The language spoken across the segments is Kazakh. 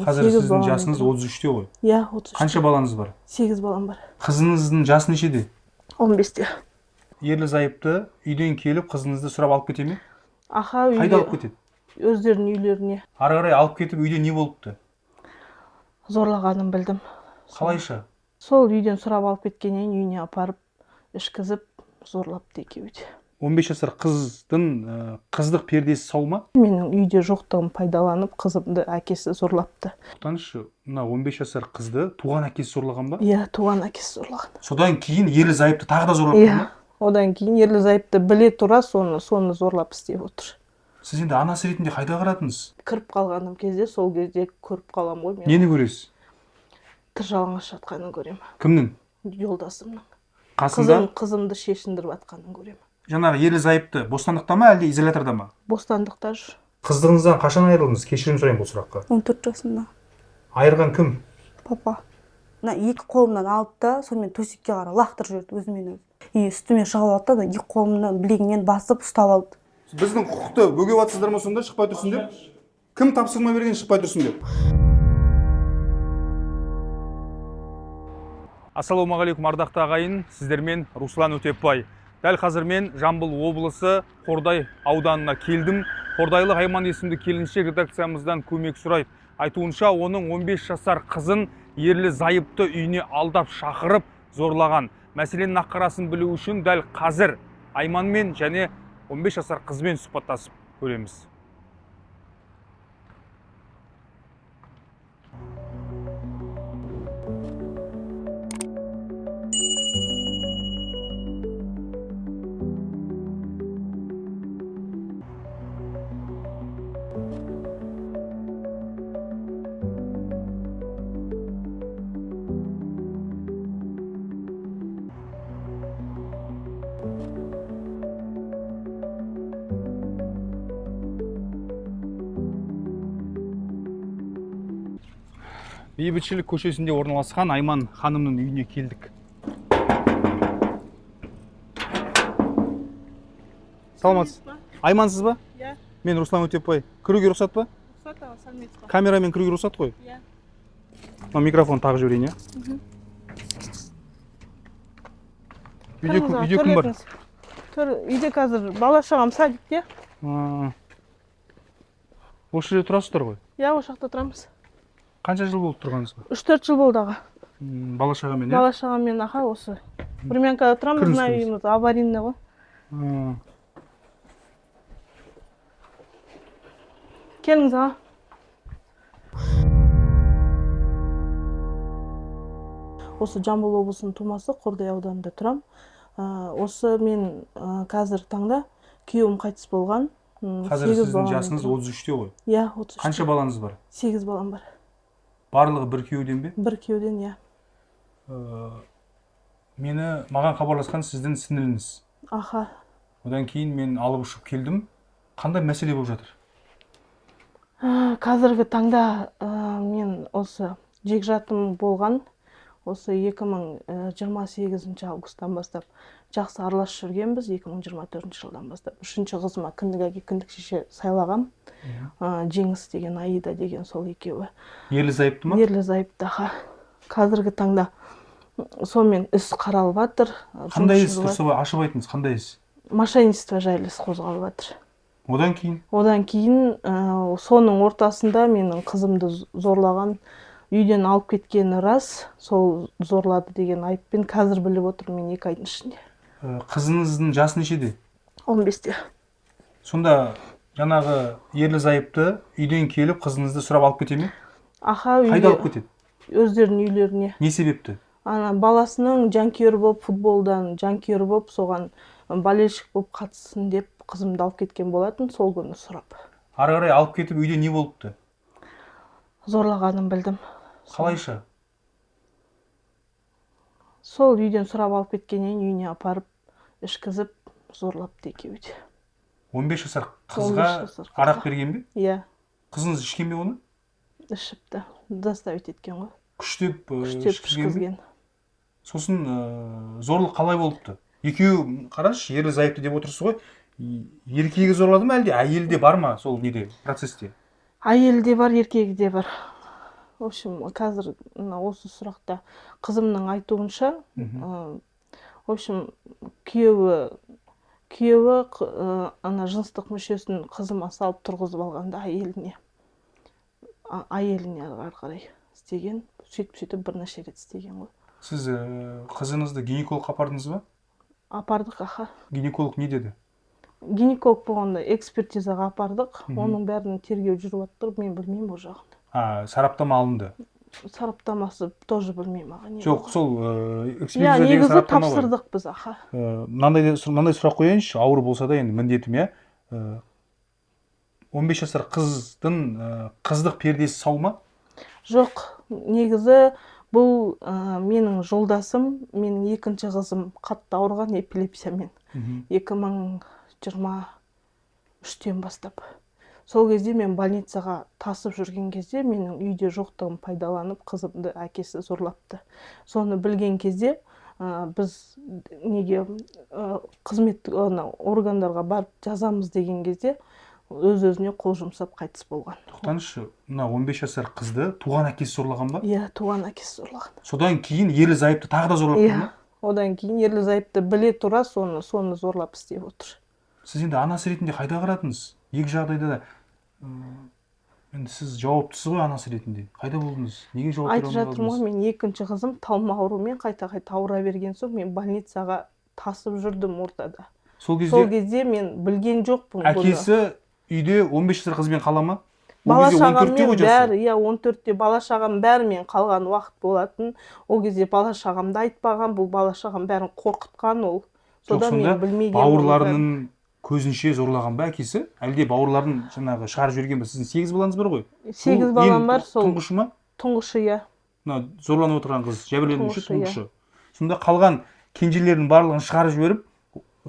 Қазір сіздің жасыңыз 33-те ғой? Иә, 33. Қанша балаңыз бар? 8 балам бар. Қызыңыздың жасы нешеде? 15-те. Ерлі зайыпты үйден келіп қызыңызды сұрап алып кете ме? Аха, үйге. Қайда алып кетеді? Өздерінің үйлеріне. Ары қарай алып кетіп үйде не болыпты? Зорлағанын білдім. Қалайша? Сол үйден сұрап алып кеткеннен үйіне апарып ішкізіп зорлапты екеуі де. 15 жасар қыздың қыздық пердесі сау ма? Менің үйде жоқтығым пайдаланып қызымды әкесі зорлапты. Тоқтаңызшы, мына 15 жасар қызды туған әкесі зорлаған ба? Иә, туған әкесі зорлаған. Содан кейін ерлі зайыпты тағы да зорлап Иә. ма? Одан кейін ерлі зайыпты біле тұра соны зорлап істеп отыр. Сіз енді анасы ретінде қайда қарадыңыз? Кіріп қалғаным кезде, сол кезде көріп қалам ғой мен. Нені көресіз? Тыр жалаңаш жатқанын көремін. Кімнің? Жолдасымның. Қасында? Қызымды шешіндіріп жатқанын көремін. Жаңағы ерлі зайыпты бостандықта ма, әлде изоляторда ма? Бостандықта жүр. Қыздығыңыздан қашан айырылдыңыз? Кешірім сұраймын бұл сұраққа. 14 жасымда. Айырған кім? Папа. Мына екі қолымнан алды да, сонымен төсекке қарай лақтырып жіберді өзімен өзі. И үстіме шығып алды да, екі қолымнан білегімнен басып ұстап алды. Біздің құқықты бөгеп жатсыздар ма сонда, шықпай тұрсын деп? Кім тапсырма берген шықпай тұрсын деп? Ассалаумағалейкум, ардақты ағайын, сіздермен Руслан Өтепбай. Дәл қазір мен Жамбыл облысы Қордай ауданына келдім. Қордайлық Айман есімді келіншек редакциямыздан көмек сұрайды. Айтуынша, оның 15 жасар қызын ерлі зайыпты үйіне алдап шақырып зорлаған. Мәселенің ақ-қарасын білу үшін дәл қазір Айманмен және 15 жасар қызбен сұхбаттасып көреміз. Бейбітшілік көшесінде орналасқан Айман ханымның үйіне келдік. Саламатсыз. Аймансыз ба? Иә. Мен Руслан Өтепбай. Кіруге рұқсат па? Рұқсат, аға, сәлеметсіз ба? Камерамен кіруге рұқсат қой? Иә. Мына микрофон тағып жіберейін, иә? Үйде кім бар? Үйде қазір бала шағам садикте. Осы жерде тұрасыздар ғой? Иә, осы жақта тұрамыз. Қанша жыл болып тұрғаныңызға? 3-4 жыл болды, аға. Бала шағамен, иә? Бала шағамен, аха, осы. Времянкада тұрамыз, Кіріңіз, мына кіріңіз. үйіміз аварийный ғой. Келіңіз, аға. Осы Жамбыл облысының тумасы, Қордай ауданында тұрам. Осы мен қазір таңда күйеуім қайтыс болған. Қазір 8 сіздің баламен жасыңыз тұрамын. 33-те ғой? Иә, 33. Қанша балаңыз бар? 8 балам бар. Барлығы бір күйеуден бе? Бір күйеуден, иә. Маған хабарласқан сіздің сіңіліңіз. Аха. Одан кейін мен алып ұшып келдім. Қандай мәселе болып жатыр? Қазіргі таңда мен осы жекжатым болған. Осы 2028 августтан бастап жақсы араласып жүргенбіз. 2024 жылдан бастап үшінші қызыма кіндік әке, кіндік шеше сайлағам. Жеңіс деген, Аида деген, сол екеуі. Ерлі зайыпты ма? Ерлі зайыпты, аха. Қазіргі таңда сонымен іс қаралып жатыр. Қандай іс? Жұмыс жүріп Дұрыс ашып айтыңыз, қандай іс? Мошенничество жайлы іс қозғалып жатыр. Одан кейін? Одан кейін соның ортасында менің қызымды зорлаған, үйден алып кеткені рас, сол зорлады деген айыппен қазір біліп отырмын мен 2 айдың ішінде. Қызыңыздың жасы нешеде? 15-те. Сонда жаңағы ерлі зайыпты үйден келіп қызыңызды сұрап алып кете ме? Аха, үйге. Қайда алып кетеді? Өздерінің үйлеріне. Не себепті? Ана баласының жанкүйері болып, футболдан жанкүйері болып, соған болельщик болып қатыссын деп қызымды алып кеткен болатын, сол күні сұрап. Ары қарай алып кетіп үйде не болыпты? Зорлағанын білдім. Қалайша? Сол үйден сұрап алып кеткеннен үйіне апарып ішкізіп зорлапты екеуі де. 15 жасар қызға 15 жасар қызға. Арақ берген бе? Иә. Қызыңыз ішкен бе оны? Ішіпті. Заставить еткен ғой. Күштеп, Күштеп ішкізген бе? ішкізген. Сосын зорлық қалай болыпты? Екеуі, қарашы, ерлі зайыпты деп отырсыз ғой. Еркегі зорлады ма, әлде әйелі де бар ма сол неде, процесте? Әйелі де бар, еркегі де бар. В общем, қазір мына осы сұрақта қызымның айтуынша, в общем, күйеуі ана жыныстық мүшесін қызыма салып тұрғызып алғанда әйеліне, әйеліне ары қарай істеген, сөйтіп бірнеше рет істеген ғой. Сіз қызыңызды гинекологқа апардыңыз ба? Апардық, аха. Гинеколог не деді? Гинеколог болғанда экспертизаға апардық, оның бәрін тергеу жүріп жатыр, мен білмеймін ол жағын. Сараптама алынды. Сараптамасы тоже білмеймін, аға, не Жоқ, болған. сол Иә, экспертиза деген негізі сараптама ғой. Тапсырдық біз, аха. Мынандай сұрақ қояйыншы, ауыр болса да енді міндетім, иә. 15 жасар қыздың қыздық пердесі сау ма? Жоқ, негізі бұл менің жолдасым, менің екінші қызым қатты ауырған эпилепсиямен. 2023-тен бастап. Сол кезде мен больницаға тасып жүрген кезде менің үйде жоқтығым пайдаланып қызымды әкесі зорлапты. Соны білген кезде біз неге қызметтік ана органдарға барып жазамыз деген кезде өз-өзіне қол жұмсап қайтыс болған. Тоқтаңызшы, мына 15 жасар қызды туған әкесі зорлаған ба? Иә, туған әкесі зорлаған. Содан кейін ерлі зайыпты тағы да зорлап Иә, ма? Одан кейін ерлі зайыпты біле тұра соны зорлап істеп отыр. Сіз енді анасы ретінде қайда қарадыңыз? Екі жағдайда да енді сіз жауаптысыз ғой анасы ретінде. Қайда болдыңыз? Неге жауап бере Айтып алмай жатырмын ғой, қалдыңыз? мен екінші қызым талма ауруымен қайта-қайта ауыра берген соң мен больницаға тасып жүрдім ортада. Сол Сол кезде кезде мен білген жоқпын бұны. Әкесі үйде 15 жасар қызбен қала ма? Ол Бала кезде 14-те шағаммен ғой жасы. Бәрі, иә, 14-те бала шағам бәрімен қалған уақыт болатын. Ол кезде бала шағамды айтпаған, бұл бала шағам бәрін қорқытқан ол. Жоқ, Содан сонда мен білмеген. Бауырларының көзінше зорлаған ба әкесі? Әлде бауырларын жаңағы шығарып жіберген бе? Сіздің 8 балаңыз бар ғой? 8 Бұл балам ең бар, сол. Тұңғышы ма? Тұңғышы, иә. Мына зорланып отырған қыз, жәбірленуші Тұңғышы, иә. тұңғышы. Сонда қалған кенжелердің барлығын шығарып жіберіп,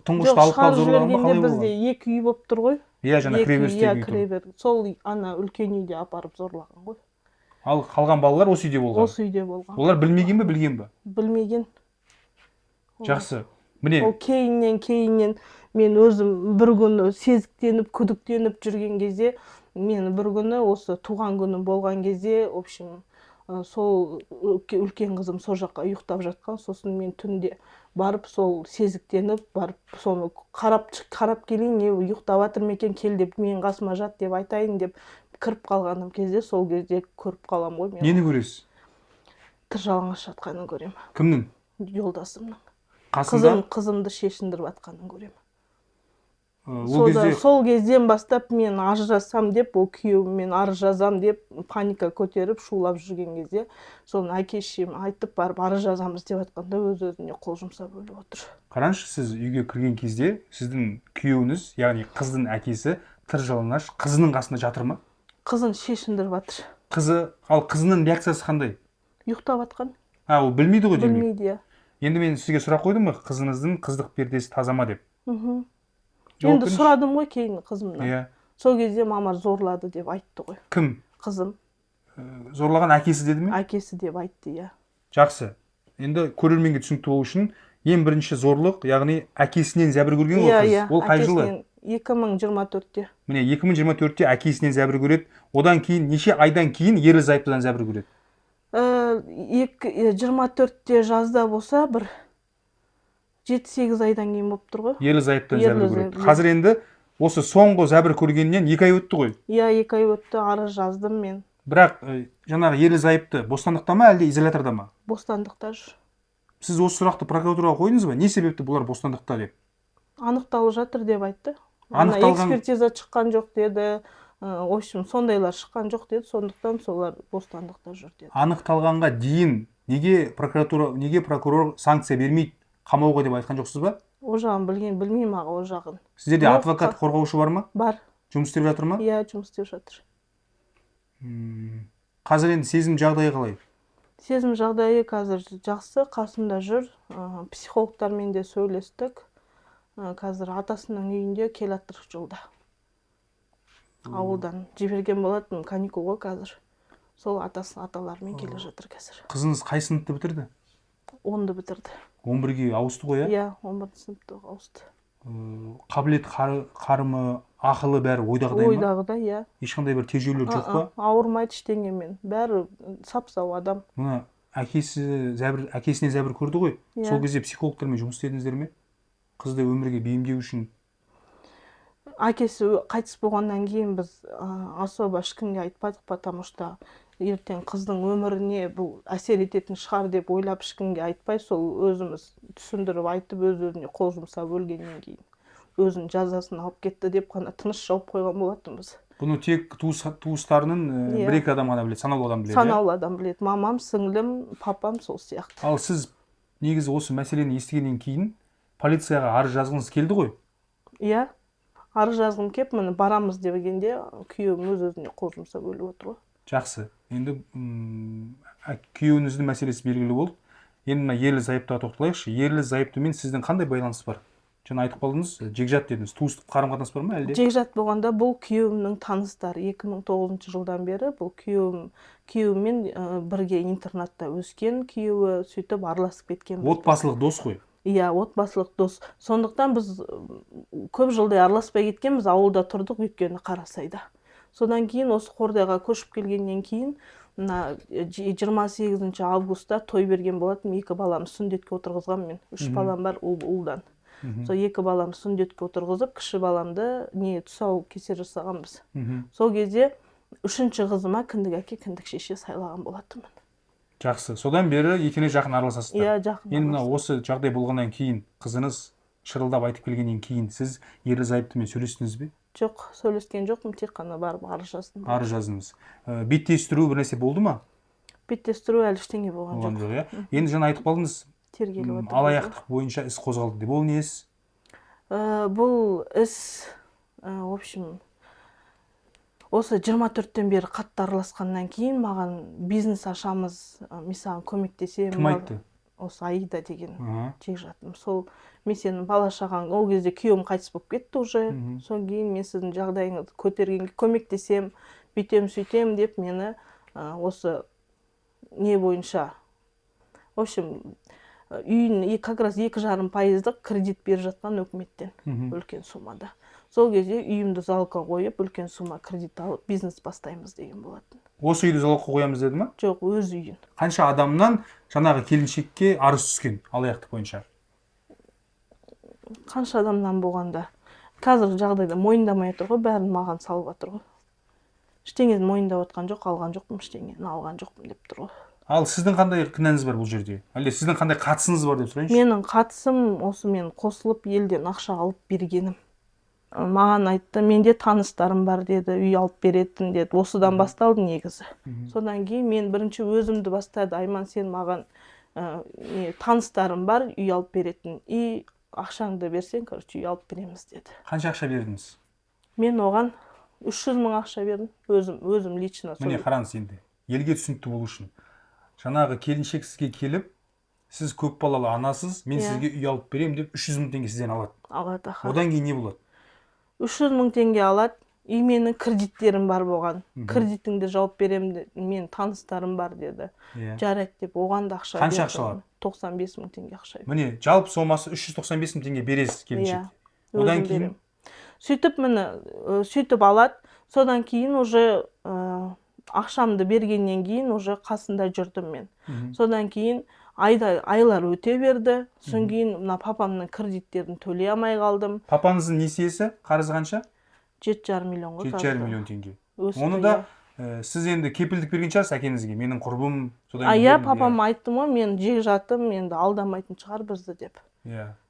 тұңғышты Жоқ, алып қалып шығарып зорлаған ба, жібергенде қалай бізде болған? екі үй болып тұр ғой. Иә, жаңа Екі үй, кіреберістегі иә, үй тұр. кіребер. Сол ана үлкен үйде апарып зорлаған ғой. Ал қалған балалар осы үйде болған. Осы үйде болған. Олар білмеген бе, білген бе? Білмеген. Жақсы. Міне. Ол кейіннен мен өзім бір күні сезіктеніп, күдіктеніп жүрген кезде, мен бір күні осы туған күнім болған кезде, в общем, сол үлкен қызым сол жаққа ұйықтап жатқан, сосын мен түнде барып сол сезіктеніп барып соны қарап келейін, не ұйықтап жатыр ма екен, кел деп менің қасыма жат деп айтайын деп кіріп қалғаным кезде, сол кезде көріп қалам ғой мен. Нені көресіз? Тыр жалаңаш жатқанын көремін. Кімнің? Жолдасымның. Қасында? Қызымды шешіндіріп жатқанын көремін. Ол Сода, кезде сол кезден бастап мен ажырасам деп, ол күйеуіммен арыз жазам деп паника көтеріп шулап жүрген кезде, соны әке шешем айтып барып арыз жазамыз деп жатқанда өз өзіне қол жұмсап өліп отыр. Қараңызшы, сіз үйге кірген кезде сіздің күйеуіңіз, яғни қыздың әкесі тыр жалаңаш қызының қасында жатыр ма? Қызын шешіндіріп жатыр. Қызы, ал қызының реакциясы қандай? Ұйықтап жатқан. А, ол білмейді ғой демек. Білмейді, иә. Енді мен сізге сұрақ қойдым ғой, қызыңыздың қыздық пердесі таза ма деп. Жауап Енді беріңізші. Сұрадым ғой кейін қызымнан. Иә. Сол кезде мама зорлады деп айтты ғой. Кім? Қызым. Зорлаған әкесі деді ме? Әкесі деп айтты, иә. Жақсы. Енді көрерменге түсінікті болу үшін ең бірінші зорлық, яғни әкесінен зәбір көрген ғой Иә, қыз. иә. Ол қай жылы? Әкесінен 2024-те. Міне, 2024-те әкесінен зәбір көреді. Одан кейін неше айдан кейін ерлі зайыптыдан зәбір көреді? Екі 24-те жазда болса, бір 7-8 айдан кейін болып тұр ғой. Ерлі зайыптыдан зәбір Ерлі көреді. зайып- Қазір енді осы соңғы зәбір көргеннен 2 ай өтті ғой. Иә, 2 ай өтті, арыз жаздым мен. Бірақ жаңағы ерлі зайыпты бостандықта ма, әлде изоляторда ма? Бостандықта жүр. Сіз осы сұрақты прокуратураға қойдыңыз ба? Не себепті бұлар бостандықта деп? Анықталып жатыр деп айтты. Ана Анықталған- экспертиза шыққан жоқ деді. В общем, сондайлар шыққан жоқ деді, сондықтан солар бостандықта жүр деді. Анықталғанға дейін неге прокуратура, неге прокурор санкция бермейді қамауға деп айтқан жоқсыз ба? Ол жағын білмеймін, аға, ол жағын. Сіздерде Жоқ, адвокат қорғаушы бар ма? Бар. Жұмыс істеп жатыр ма? Иә, жұмыс істеп жатыр. Қазір енді сезім жағдайы қалай? Сезім жағдайы қазір жақсы, қасымда жүр. Психологтармен де сөйлестік. Қазір атасының үйінде, келатыр жолда. Ауылдан жіберген болатын, каникул ғой қазір. Сол атасы, аталарымен келе жатыр қазір. Қызыңыз қай сыныпты бітірді? 10-ды бітірді. 11-ге ауысты ғой, иә? Иә, 11 сыныпты ауысты. Қабілет қарымы, Ақылы бәрі ойдағыдай ма? Ойдағыдай, иә. Ешқандай бір тежеулер жоқ па? Ауырмайды ештеңемен, бәрі сап сау адам. Мына әкесі зәбір, әкесінен зәбір көрді ғой. Иә. Сол кезде психологтармен жұмыс істедіңіздер ме? Қызды өмірге бейімдеу үшін. Әкесі қайтыс болғаннан кейін біз особо ешкімге айтпадық, потому что ертең қыздың өміріне бұл әсер ететін шығар деп ойлап, ешкімге айтпай, сол өзіміз түсіндіріп айтып, өз өзіне қол жұмсап өлгеннен кейін өзінің жазасын алып кетті деп қана тыныш жауып қойған болатынбыз. Бұны тек туыстарының Иә. бір екі адам ғана біледі, санаулы адам біледі. Иә? Санаулы адам біледі: мамам, сіңлім, папам, сол сияқты. Ал сіз негізі осы мәселені естігеннен кейін полицияға арыз жазғыңыз келді ғой? Иә, арыз жазғым келіп, міне, барамыз дегенде күйеуім өз өзіне қол жұмсап өліп отыр ғой. Жақсы, енді күйеуіңіздің мәселесі белгілі болды. Енді мына ерлі зайыптыға тоқталайықшы. Ерлі зайыптымен сіздің қандай байланыс бар? Жаңа айтып қалдыңыз, жекжат дедіңіз. Туыстық қарым қатынас бар ма әлде? Жекжат болғанда, бұл күйеуімнің таныстары. 2009 жылдан бері бұл күйеуіммен бірге интернатта өскен күйеуі, сөйтіп араласып кеткен. Отбасылық дос қой. Иә, отбасылық дос. Сондықтан біз көп жылдай араласпай кеткенбіз, ауылда тұрдық өйткені, Қарасайда. Содан кейін осы Қордайға көшіп келгеннен кейін мына 28 августта той берген болатын. Екі баламды сүндетке отырғызғанмын мен. Үш балам бар ұлдан. Сол екі баламды сүндетке отырғызып, кіші баламды не, тұсау кесер жасағанбыз. Сол кезде үшінші қызыма кіндік әке, кіндік шеше сайлаған болатынмын. Жақсы, содан бері етене жақын араласасыздар. Иә, жақын. Енді мына осы жағдай болғаннан кейін, қызыңыз шырылдап айтып келгеннен кейін, сіз ерлі зайыптымен сөйлестіңіз бе? Жоқ, сөйлескен жоқпын, тек қана барып арыз жаздым. Арыз жаздыңыз. Беттестіру бір нәрсе болды ма? Беттестіру әлі ештеңе болған Болған жоқ. жоқ, иә. Енді жаңа айтып қалдыңыз, Тергеліп жатыр. алаяқтық бойынша іс қозғалды деп. Ол не іс? Бұл іс, в общем, осы 24-тен бері қатты араласқаннан кейін маған бизнес ашамыз, мен саған көмектесемін. Кім айтты? Осы Аида деген жекжатым. Сол мен сенің бала шағаң, ол кезде күйеуім қайтыс болып кетті уже. Содан кейін мен сіздің жағдайыңызды көтергенге көмектесем, бүйтем, сөйтем деп мені осы не бойынша, в общем, үйін как раз 2,5 пайыздық кредит беріп жатқан өкіметтен үлкен суммада. Сол кезде үйімді залогқа қойып, үлкен сумма кредит алып, бизнес бастаймыз деген болатын. Осы үйді залогқа қоямыз деді ма? Жоқ, өз үйін. Қанша адамнан жаңағы келіншекке арыз түскен алаяқтық бойынша? Қанша адамнан болғанда, қазіргі жағдайда мойындамай отыр ғой, бәрін маған салып жатыр ғой. Ештеңені мойындап жатқан жоқ, алған жоқпын, ештеңені алған жоқпын деп тұр ғой. Ал сіздің қандай кінәңіз бар бұл жерде, әлде сіздің қандай қатысыңыз бар деп сұрайыншы. Менің қатысым осы мен қосылып, елден ақша алып бергенім. Маған айтты, менде таныстарым бар деді, үй алып беретін деді. Осыдан басталды негізі. Содан кейін мен бірінші өзімді бастады: Айман, сен маған не, таныстарым бар үй алып беретін, и ақшаңды берсең, короче, үй алып береміз деді. Қанша ақша бердіңіз? Мен оған 300 мың ақша бердім өзім лично. Міне, қараңыз, енді елге түсінікті болу үшін, жаңағы келіншек сізге келіп, сіз көпбалалы анасыз, мен сізге үй алып беремін деп 300 мың теңге сізден алады. Алады, аха. Одан кейін не болады? 300 мың теңге алады, и менің кредиттерім бар болған. Кредитіңді жауып беремін, мен таныстарым бар деді. Жарайды деп оған да ақша Қанша бердім. ақша алады? 95 мың теңге ақша. Міне, жалпы сомасы 395 мың теңге бересіз келіншекке. Иә, Одан өзім кейін? беремін. Сөйтіп, міне, сөйтіп алады. Содан кейін уже ақшамды бергеннен кейін уже қасында жүрдім мен. Содан кейін айда айлар өте берді. Содан кейін мына папамның кредиттерін төлей алмай қалдым. Папаңыздың несиесі, қарызы қанша? 7,5 миллион ғой. 7,5 қазір. миллион теңге. Өсті, Оны да сіз енді кепілдік берген шығарсыз әкеңізге, менің құрбым, содан А кейін иә, бердім, папама айттым ғой, мен жекжатым, енді алдамайтын шығар бізді деп.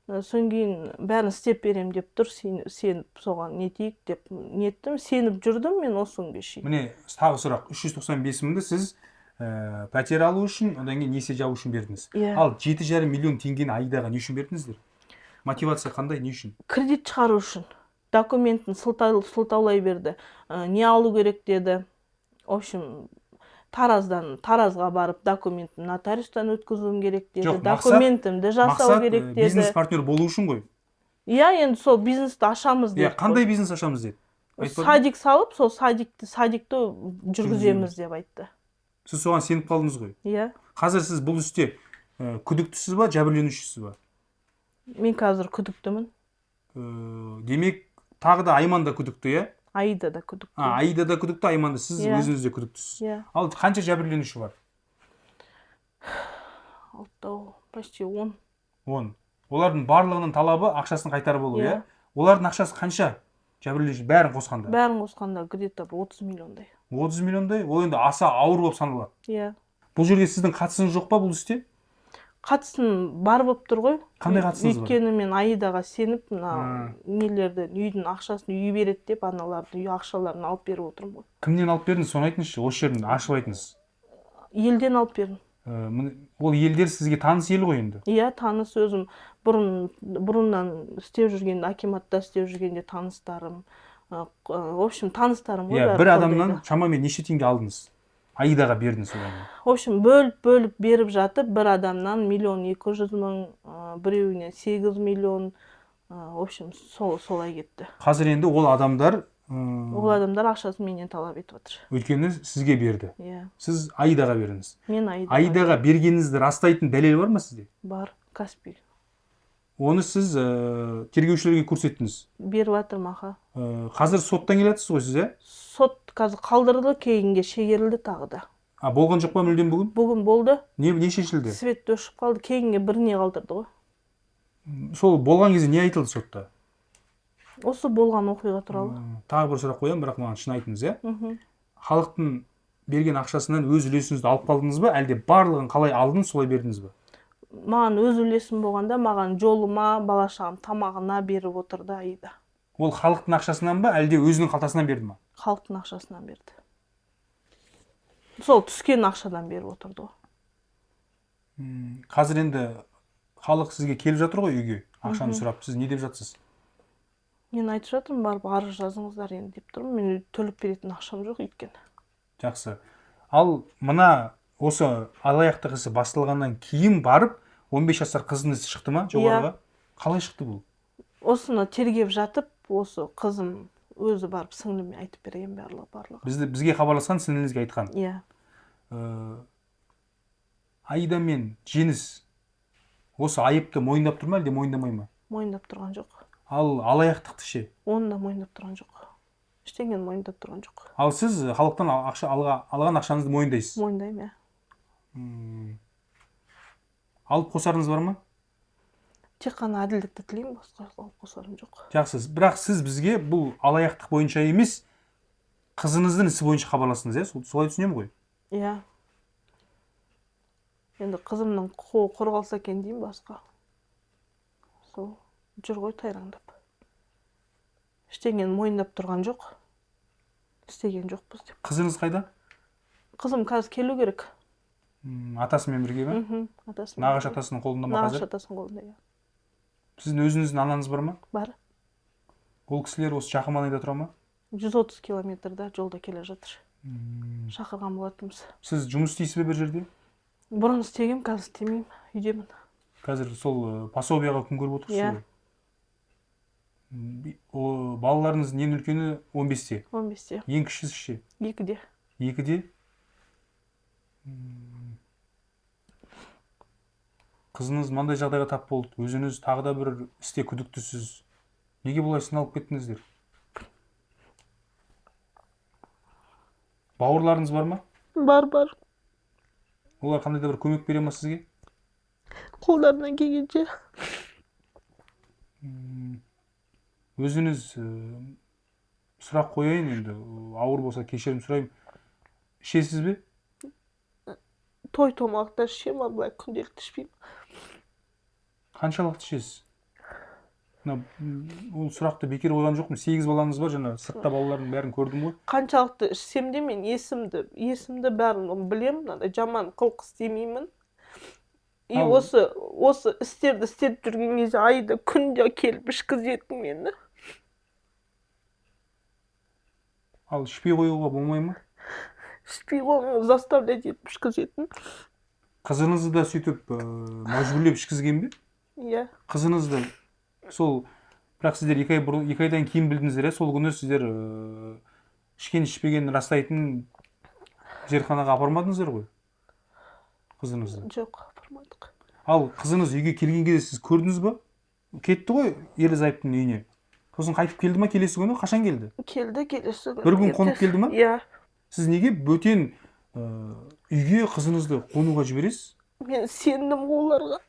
Содан кейін бәрін істеп беремін деп тұр, сеніп соған нетейік деп неттім, сеніп жүрдім мен осы күнге шейін. Міне, тағы сұрақ: 395 мыңды сіз пәтер алу үшін, одан кейін несие жабу үшін бердіңіз. Иә. Ал 7,5 миллион теңгені Аидаға не үшін бердіңіздер? Мотивация қандай, не үшін? Кредит шығару үшін. Документін сылтаулай берді. Не алу керек деді, в общем, Тараздан, Таразға барып документін нотариустан өткізуім керек деді. Жоқ, Документімді жасау мақсат керек деді. бизнес партнер болу үшін ғой. Иә, енді сол бизнесті ашамыз Иә, деді. қандай бизнес ашамыз деді? Айтпады ма? Садик салып, сол садикті жүргіземіз деп айтты. Сіз соған сеніп қалдыңыз ғой. Иә. Қазір сіз бұл істе күдіктісіз ба, жәбірленушісіз ба? Мен қазір күдіктімін. Демек, Тағы да Айман да күдікті, иә? Аида да күдікті. Аида да күдікті, Айман да, сіз Иә. өзіңіз де күдіктісіз. Иә. Ал қанша жәбірленуші бар? 6, почти 10. 10. Олардың барлығының талабы ақшасын қайтарып алу, иә? Иә. Олардың ақшасы қанша? Жәбірленуші бәрін қосқанда. Бәрін қосқанда где-то бір 30 миллиондай. 30 миллиондай. Ол енді аса ауыр болып саналады. Иә. Бұл жерде сіздің қатысыңыз жоқ па бұл істе? Қатысым бар болып тұр ғой. Қандай қатысыңыз бар? Өйткені мен Аидаға сеніп, мына нелерді, үйдің ақшасын үй береді деп, аналардың үй ақшаларын алып беріп отырмын ғой. Кімнен алып бердіңіз, соны айтыңызшы, осы жерін ашып айтыңыз. Елден алып бердім. Ол елдер сізге таныс ел ғой енді? Иә, таныс. Өзім бұрыннан істеп жүрген, акиматта істеп жүргенде таныстарым. В общем, таныстарым ғой. Иә, бәрі бір адамнан Қордайда. шамамен неше теңге алдыңыз? Аидаға бердіңіз одан. В общем, бөліп-бөліп беріп жатып, бір адамнан 1 200 000, біреуінен 8 миллион, в общем, солай кетті. Қазір енді ол адамдар, Ол адамдар ақшасын менен талап етіп отыр. Өйткені сізге берді. Иә. Сіз Аидаға бердіңіз. Мен Аидаға. Аидаға бергеніңізді растайтын дәлел бар ма сізде? Бар, Каспий. Оны сіз тергеушілерге көрсеттіңіз? Беріп жатырмын, аха. Қазір соттан келе жатсыз ғой сіз, иә? Сот қазір қалдырды, кейінге шегерілді тағы да. А, болған жоқ па мүлдем бүгін? Бүгін болды. Не шешілді? Свет өшіп қалды, кейінге біріне қалдырды ғой. Сол болған кезде не айтылды сотта? Осы болған оқиға туралы. Тағы бір сұрақ қоямын, бірақ маған шын айтыңыз, иә? Мхм. Халықтың берген ақшасынан өз үлесіңізді алып қалдыңыз ба, әлде барлығын қалай алдыңыз, солай бердіңіз ба? Маған өз үлесім болғанда, маған жолыма, бала шағам тамағына беріп отырды Аида. Ол халықтың ақшасынан ба, әлде өзінің қалтасынан берді ма? Халықтың ақшасынан берді. Сол түскен ақшадан беріп отырды ғой. Қазір енді халық сізге келіп жатыр ғой үйге, ақшаны сұрап. Сіз не деп жатсыз? Мен айтып жатырмын, барып арыз жазыңыздар енді деп тұрмын. Мен төлеп беретін ақшам жоқ өйткені. Жақсы. Ал мына осы алаяқтық ісі басталғаннан кейін барып 15 жасар қыздың ісі шықты ма жоғарыға? Қалай шықты бұл? Осыны тергеп жатып, осы қызым өзі барып сіңліме айтып берген барлығы. Бізге хабарласқан сіңліңізге айтқан. Иә. Аида мен Жеңіс осы айыпты мойындап тұр ма, әлде мойындамай ма? Мойындап тұрған жоқ. Ал алаяқтықты ше? Оны да мойындап тұрған жоқ. Ештеңені мойындап тұрған жоқ. Ал сіз халықтан ақша алған ақшаңызды мойындайсыз? Мойындаймын, иә. Алып қосарыңыз бар ма? Тек қана әділдікті тілеймін, басқа алып қосарым жоқ. Жақсы, бірақ сіз бізге бұл алаяқтық бойынша емес, қызыңыздың ісі бойынша хабарластыңыз, иә? Солай түсінемін ғой? Иә. Енді қызымның құқығы қорғалса екен деймін, басқа. Сол жүр ғой тайраңдап. Ештеңені мойындап тұрған жоқ. Істеген жоқпыз деп. Қызыңыз қайда? Қызым қазір келу керек. Атасымен бірге ме? Мхм, атасымен. Нағашы атасының қолында ма Нағашы қазір? атасының қолында, иә. Сіздің өзіңіздің анаңыз бар ма? Бар. Ол кісілер осы жақын маңайда тұра ма? 130 километрда жолда келе жатыр. Шақырған болатынбыз. Сіз жұмыс істейсіз бе бір жерде? Бұрын істегем, қазір істемеймін, үйдемін. Қазір сол пособияға күн көріп отырсыз Иә. ғой? Балаларыңыздың ең үлкені 15-те? 15-те. Ең кішісі ше? 2-де. 2-де? Қызыңыз мынандай жағдайға тап болды. Өзіңіз тағы да бір істе күдіктісіз. Неге бұлай сыналып кеттіңіздер? Бауырларыңыз бар ма? Бар, бар. Олар қандай да бір көмек бере ма сізге? Қолдарынан келгенше. Өзіңіз сұрақ қояйын енді, ауыр болса кешірім сұраймын. Ішесіз бе? Той томалақта ішемін, ал былай күнделікті ішпеймін. Қаншалықты ішесіз? Ол сұрақты бекер қойған жоқпын. 8 балаңыз бар, жаңа сыртта балалардың бәрін көрдім ғой. Қаншалықты ішсем де мен есімді бәрін білемін, мынандай жаман қылық істемеймін. И Ал осы істерді істеп жүрген кезде Аида күнде келіп ішкізетін мені. Ал ішпей қоюға болмай ма? Ішпей қоюға заставлять етіп ішкізетін. Қызыңызды да сөйтіп мәжбүрлеп ішкізген бе? Иә. Қызыңызды сол, бірақ сіздер 2 ай бұрын, 2 айдан кейін білдіңіздер, иә? Сол күні сіздер ішкен ішпегенін растайтын зертханаға апармадыңыздар ғой қызыңызды? Жоқ, апармадық. Ал қызыңыз үйге келген кезде сіз көрдіңіз ба? Кетті ғой ерлі зайыптының үйіне. Сосын қайтып келді ма келесі күні? Қашан келді? Келді келесі күні. Бір күн қонып келді ма? Иә. Сіз неге бөтен үйге қызыңызды қонуға жібересіз? Мен сендім оларға.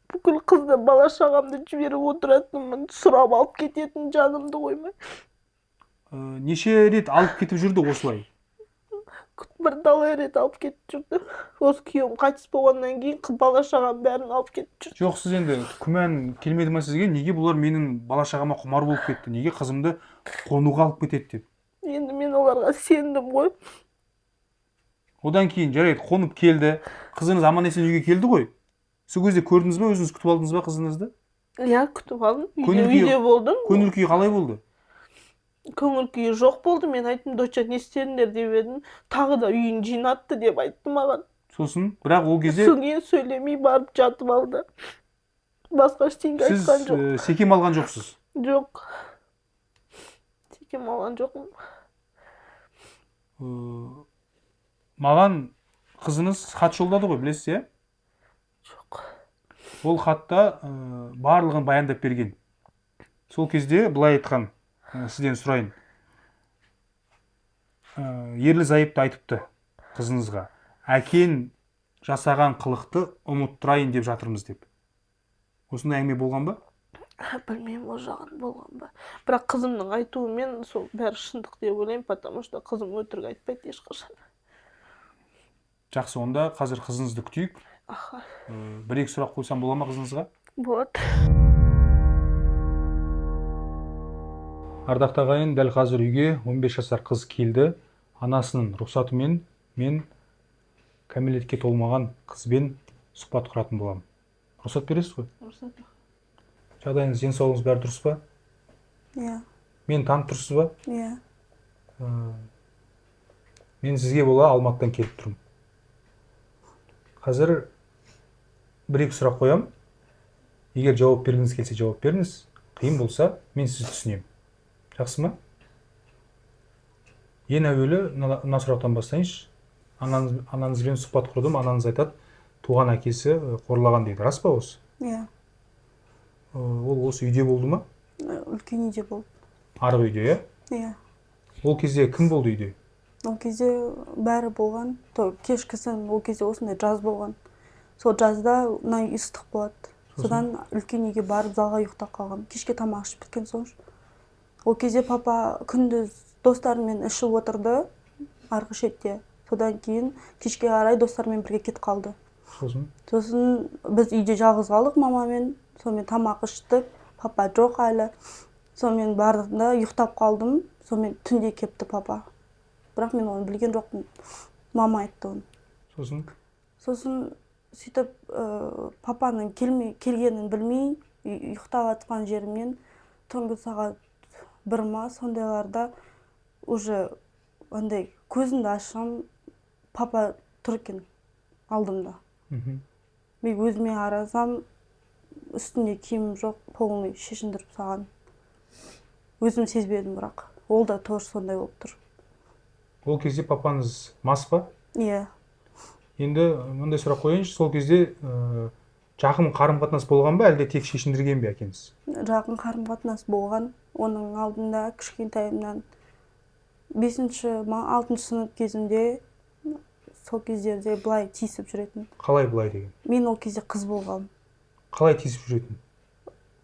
Бүкіл қызды, бала шағамды жіберіп отыратынмын, сұрап алып кететін, жанымды қоймай. Неше рет алып кетіп жүрді осылай? Бірталай рет алып кетіп жүрді. Осы күйеуім қайтыс болғаннан кейін бала шағам бәрін алып кетіп жүрді. Жоқ, сіз енді күмән келмеді ма сізге? Неге бұлар менің бала шағама құмар болып кетті? Неге қызымды қонуға алып кетеді деп? Енді мен оларға сендім ғой. Одан кейін жарайды, қонып келді. Қызыңыз аман есен үйге келді ғой. Сол кезде көрдіңіз бе, өзіңіз күтіп алдыңыз ба қызыңызды? Иә, күтіп алдым. Үйде болдым. Көңіл күйі қалай болды? Көңіл күйі жоқ болды. Мен айттым, доча, не істедіңдер деп едім. Тағы да үйін жинатты деп айтты маған. Сосын, бірақ ол кезде содан кейін сөйлемей барып жатып алды. Басқа ештеңе айтқан жоқ. Сіз секем алған жоқсыз? Жоқ. Секем алған жоқпын. Маған қызыңыз хат жолдады ғой, білесіз, иә? Жоқ. Ол хатта барлығын баяндап берген. Сол кезде былай айтқан, сізден сұрайын. Ерлі зайыпты айтыпты қызыңызға. Әкен жасаған қылықты ұмыттырайын деп жатырмыз деп. Осындай әңгіме болған ба? Білмеймін, ол жағын болған ба. Бірақ қызымның айтуымен сол бәрі шындық деп ойлаймын, потому что қызым өтірік айтпайды ешқашан. Жақсы, онда қазір қызыңызды күтейік. Аха. Бір-екі сұрақ қойсам бола ма қызыңызға? Болады. Ардақты ағайын, дәл қазір үйге 15 жасар қыз келді. Анасының рұқсатымен мен кәмелетке толмаған қызбен сұхбат құратын боламын. Рұқсат бересіз ғой? Рұқсат. Жағдайыңыз, денсаулығыңыз бәрі дұрыс па? Иә. Мені танып тұрсыз ба? Иә. Мен сізге бола Алматыдан келіп тұрмын. Қазір бір-екі сұрақ қоямын. Егер жауап бергіңіз келсе жауап беріңіз. Қиын болса мен сізді түсінемін. Жақсы ма? Ең әуелі мына сұрақтан бастайыншы. Анаңызбен сұхбат құрдым. Анаңыз айтады, туған әкесі қорлаған дейді. Рас па осы? Иә. Ол осы үйде болды ма? Үлкен үйде болды. Арғы үйде, иә? Иә. Ол кезде кім болды үйде? Ол кезде бәрі болған. Кешкісін ол кезде осындай жаз болған. Сол жазда мына үй ыстық болады. Содан үлкен үйге барып залға ұйықтап қалғам. Кешке тамақ ішіп біткен соң. Ол кезде папа күндіз достарымен ішіп отырды арғы шетте. Содан кейін кешке қарай достарымен бірге кетіп қалды. Сосын? Сосын біз үйде жалғыз қалдық мамамен. Сонымен тамақ іштік, папа жоқ әлі. Сонымен бардым да ұйықтап қалдым. Сонымен түнде кепті папа. Бірақ мен оны білген жоқпын. Мама айтты оны. Сосын? Сосын сөйтіп папаның келгенін білмей, ұйықтап жатқан жерімнен түнгі сағат 1 ма сондайларда уже андай көзімді ашсам, папа тұр екен алдымда. Мен өзіме қарасам, үстінде киім жоқ, полный шешіндіріп салған. Өзім сезбедім бірақ. Ол да тоже сондай болып тұр. Ол кезде папаңыз мас па? Иә. Енді мындай сұрақ қояйыншы, сол кезде жақын қарым-қатынас болған ба, әлде тек шешіндірген бе әкеңіз? Жақын қарым-қатынас болған. Оның алдында кішкентайымнан 5-ші ма 6-шы сынып кезімде сол кездерде былай тиісіп жүретін. Қалай былай деген? Мен ол кезде қыз болғанмын. Қалай тиісіп жүретін?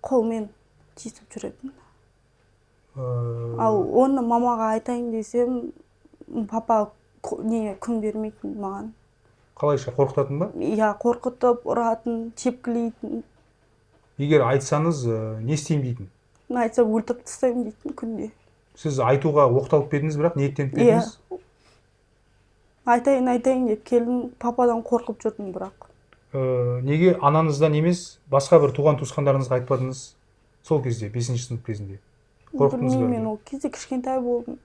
Қолмен тиісіп жүретін. Ал оны мамаға айтайын десем, папа не күн бермейтін маған. Қалайша, қорқытатын ба? Иә, қорқытып, ұратын, тепкілейтін. Егер айтсаңыз, не істеймін дейтін? Мен айтсам өлтіріп тастаймын дейтін күнде. Сіз айтуға оқталып па едіңіз, бірақ ниеттеніп па Иә. едіңіз? Айтайын, айтайын деп келдім, пападан қорқып жүрдім бірақ. Неге анаңыздан емес, басқа бір туған туысқандарыңызға айтпадыңыз сол кезде, 5-ші сынып кезінде? Қорықтыңыз ба? Білмеймін, мен ол кезде кішкентай болдым.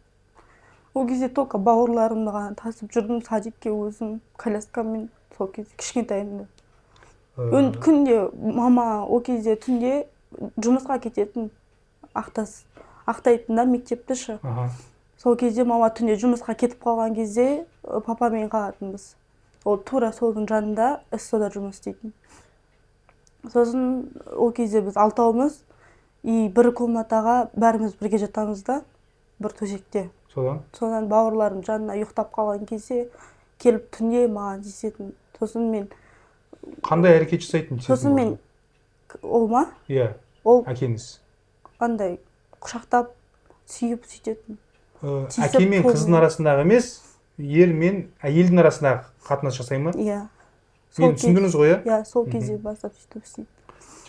Ол кезде только бауырларымды ғана тасып жүрдім садикке өзім, коляскамен, сол кезде кішкентайымда. Күнде мама ол кезде түнде жұмысқа кететін, ақтайтын да мектепті шы. Сол кезде мама түнде жұмысқа кетіп қалған кезде папамен қалатынбыз. Ол тура солдың жанында ССО-да жұмыс істейтін. Сосын ол кезде біз алтауымыз И бір комнатаға бәріміз бірге жатамыз да, бір төсекте. Содан? Содан бауырларым жанына ұйықтап қалған кезде келіп түнде маған тиісетін. Сосын мен Қандай әрекет жасайтын? Сосын мен, ол ма? Иә. Ол Әкеңіз. андай құшақтап, сүйіп сөйтетін. Тиісіп Әке мен қолымен. Қыздың арасындағы емес, ер мен әйелдің арасындағы қатынас жасай ма? Иә. Мені түсіндіңіз ғой, иә? Иә, сол кезде бастап сөйтіп істейді.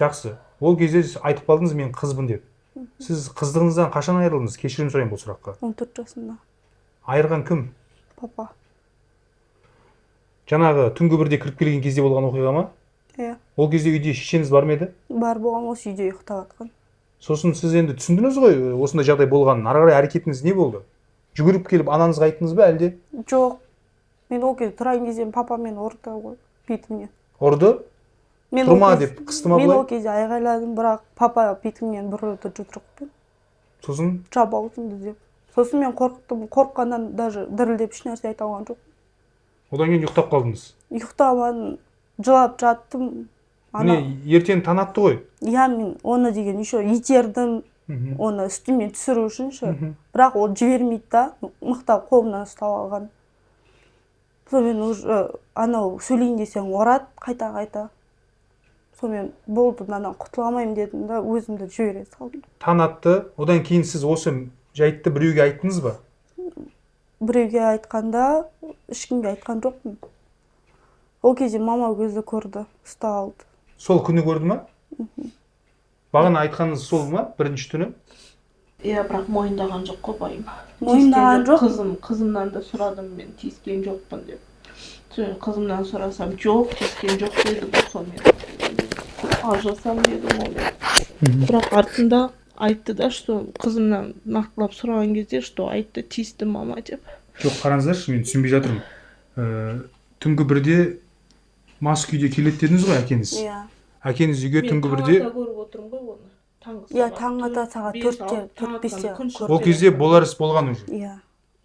Жақсы. Ол кезде сіз айтып қалдыңыз, мен қызбын деп. Сіз қыздығыңыздан қашан айырылдыңыз? Кешірім сұраймын бұл сұраққа. 14 жасымда. Айырған кім? Папа. Жаңағы түнгі 1-де кіріп келген кезде болған оқиға ма? Иә. Ол кезде үйде шешеңіз бар ма еді? Бар болған, осы үйде ұйықтап жатқан. Сосын сіз енді түсіндіңіз ғой осындай жағдай болғанын. Ары қарай әрекетіңіз не болды? Жүгіріп келіп анаңызға айттыңыз ба, әлде? Жоқ, мен ол кезде тұрайын десем, папа мені ұрды ғой бетімнен. Ұрды? Мен ол Тұрма деп қысты ма Мен былай? ол кезде айғайладым, бірақ папа бетімнен бір ұрды жұдырықпен. Сосын? Жап аузыңды деп. Сосын мен қорықтым, қорыққаннан даже дірілдеп ешнәрсе айта алған жоқпын. Одан кейін ұйықтап қалдыңыз? Ұйықтамадым, жылап жаттым. Ана Міне, ертең таң атты ғой. Иә, мен оны деген еще итердім, оны үстімнен түсіру үшін ше. Бірақ ол жібермейді да, мықтап қолымнан ұстап алған. Сонымен уже анау сөйлейін десең, ұрады қайта қайта. Сонымен болды, мынадан құтыла алмаймын дедім да, өзімді жібере салдым. Таң атты. Одан кейін сіз осы жайтты біреуге айттыңыз ба? Біреуге айтқанда, ешкімге айтқан жоқпын. Ол кезде мама өзі көрді, ұстап алды. Сол күні көрді ма? Бағана айтқаныңыз сол ма, бірінші түні? Иә, бірақ мойындаған жоқ қой байым. Мойындаған Тиіскен жоқ. Қызымнан да сұрадым мен, тиіскен жоқпын деп. Соны қызымнан сұрасам, жоқ, тиіскен жоқ деді ғой. Сонымен ажырасамын дедім онымен. Бірақ артында айтты да, что қызымнан нақтылап сұраған кезде, что айтты, тиісті мама деп. Жоқ, қараңыздаршы, мен түсінбей жатырмын. Түнгі 1-де мас күйде келеді дедіңіз ғой әкеңіз. Иә. Әкеңіз үйге Мен түнгі таң 1-де ата көріп отырмын ғой оны, таңғы Иә, сағат таң ата 4, сағат 5, 4-те, 6, таң 4, 5-те атқанда күн шығып Ол кезде болар іс болған уже. Иә,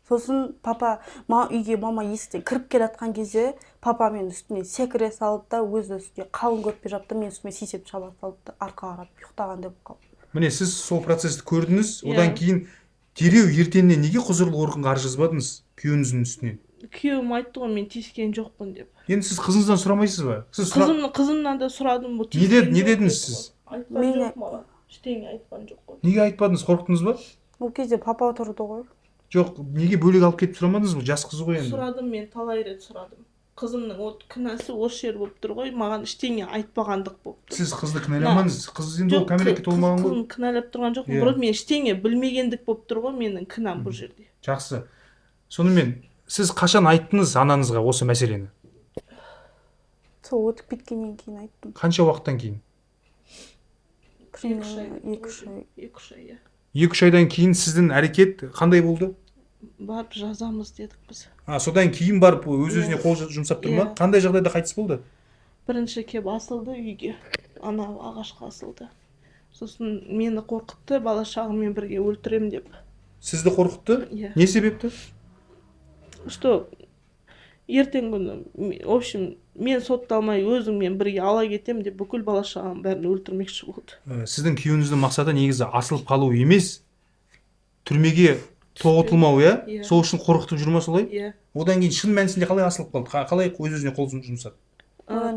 сосын папа үйге, мама есіктен кіріп келе жатқан кезде папа менің үстіме секіре салды да, өзі үстіне қалың көрпе жапты, менің үстіме сисеп шаба салды да, арқа қарап ұйықтағандай болып қалды. Міне, сіз сол процессті көрдіңіз. Одан Иә. кейін дереу ертеңіне неге құзырлы органға арыз жазбадыңыз күйеуіңіздің үстінен? Күйеуім айтты ғой, мен тиіскен жоқпын деп. Енді сіз қызыңыздан сұрамайсыз ба? Сіз сұра... Қызымнан да сұрадым бұл. Не Тиіскен не жоқ дедіңіз деді сіз? ғой. Айтқан жоқ маған, ештеңе айтқан жоқ қой. Неге айтпадыңыз? Қорықтыңыз ба? Ол кезде папа тұрды ғой. Жоқ, неге бөлек алып кетіп сұрамадыңыз? Бұл жас қыз ғой енді. Сұрадым мен, талай рет сұрадым. Қызымның от кінәсі осы жер болып тұр ғой, маған ештеңе айтпағандық болып тұр. Сіз қызды кінәламаңыз. Қыз енді ол Жоқ, кәмелетке толмаған ғой. Қызын кінәлап тұрған жоқпын. Иә. Просто мен ештеңе білмегендік болып тұр ғой менің кінәм бұл жерде. Жақсы, сонымен сіз қашан айттыңыз анаңызға осы мәселені? Сол өтіп кеткеннен кейін айттым. Қанша уақыттан кейін? 2-3 ай. Примерно 2-3 ай. 2-3 ай, иә. 2-3 айдан кейін сіздің әрекет қандай болды? Барып жазамыз дедік біз. А, содан кейін барып өз өзіне Иә. қол жұмсап тұр ма? Иә. Қандай жағдайда қайтыс болды? Бірінші кеп асылды үйге, ана ағашқа асылды. Сосын мені қорқытты, бала шағыммен бірге өлтірем деп. Сізді қорқытты? Иә. Не себепті? Что ертеңгі күні в общем, мен сотталмай, өзіңмен бірге ала кетемін деп, бүкіл бала шағамның бәрін өлтірмекші болды. Сіздің күйеуіңіздің мақсаты негізі асылып қалу емес, түрмеге тоғытылмау, иә? Иә. Сол үшін қорқытып жүр ма солай? Иә. Одан кейін шын мәнісінде қалай асылып қалды? Қалай өз өзіне қол жұмсады?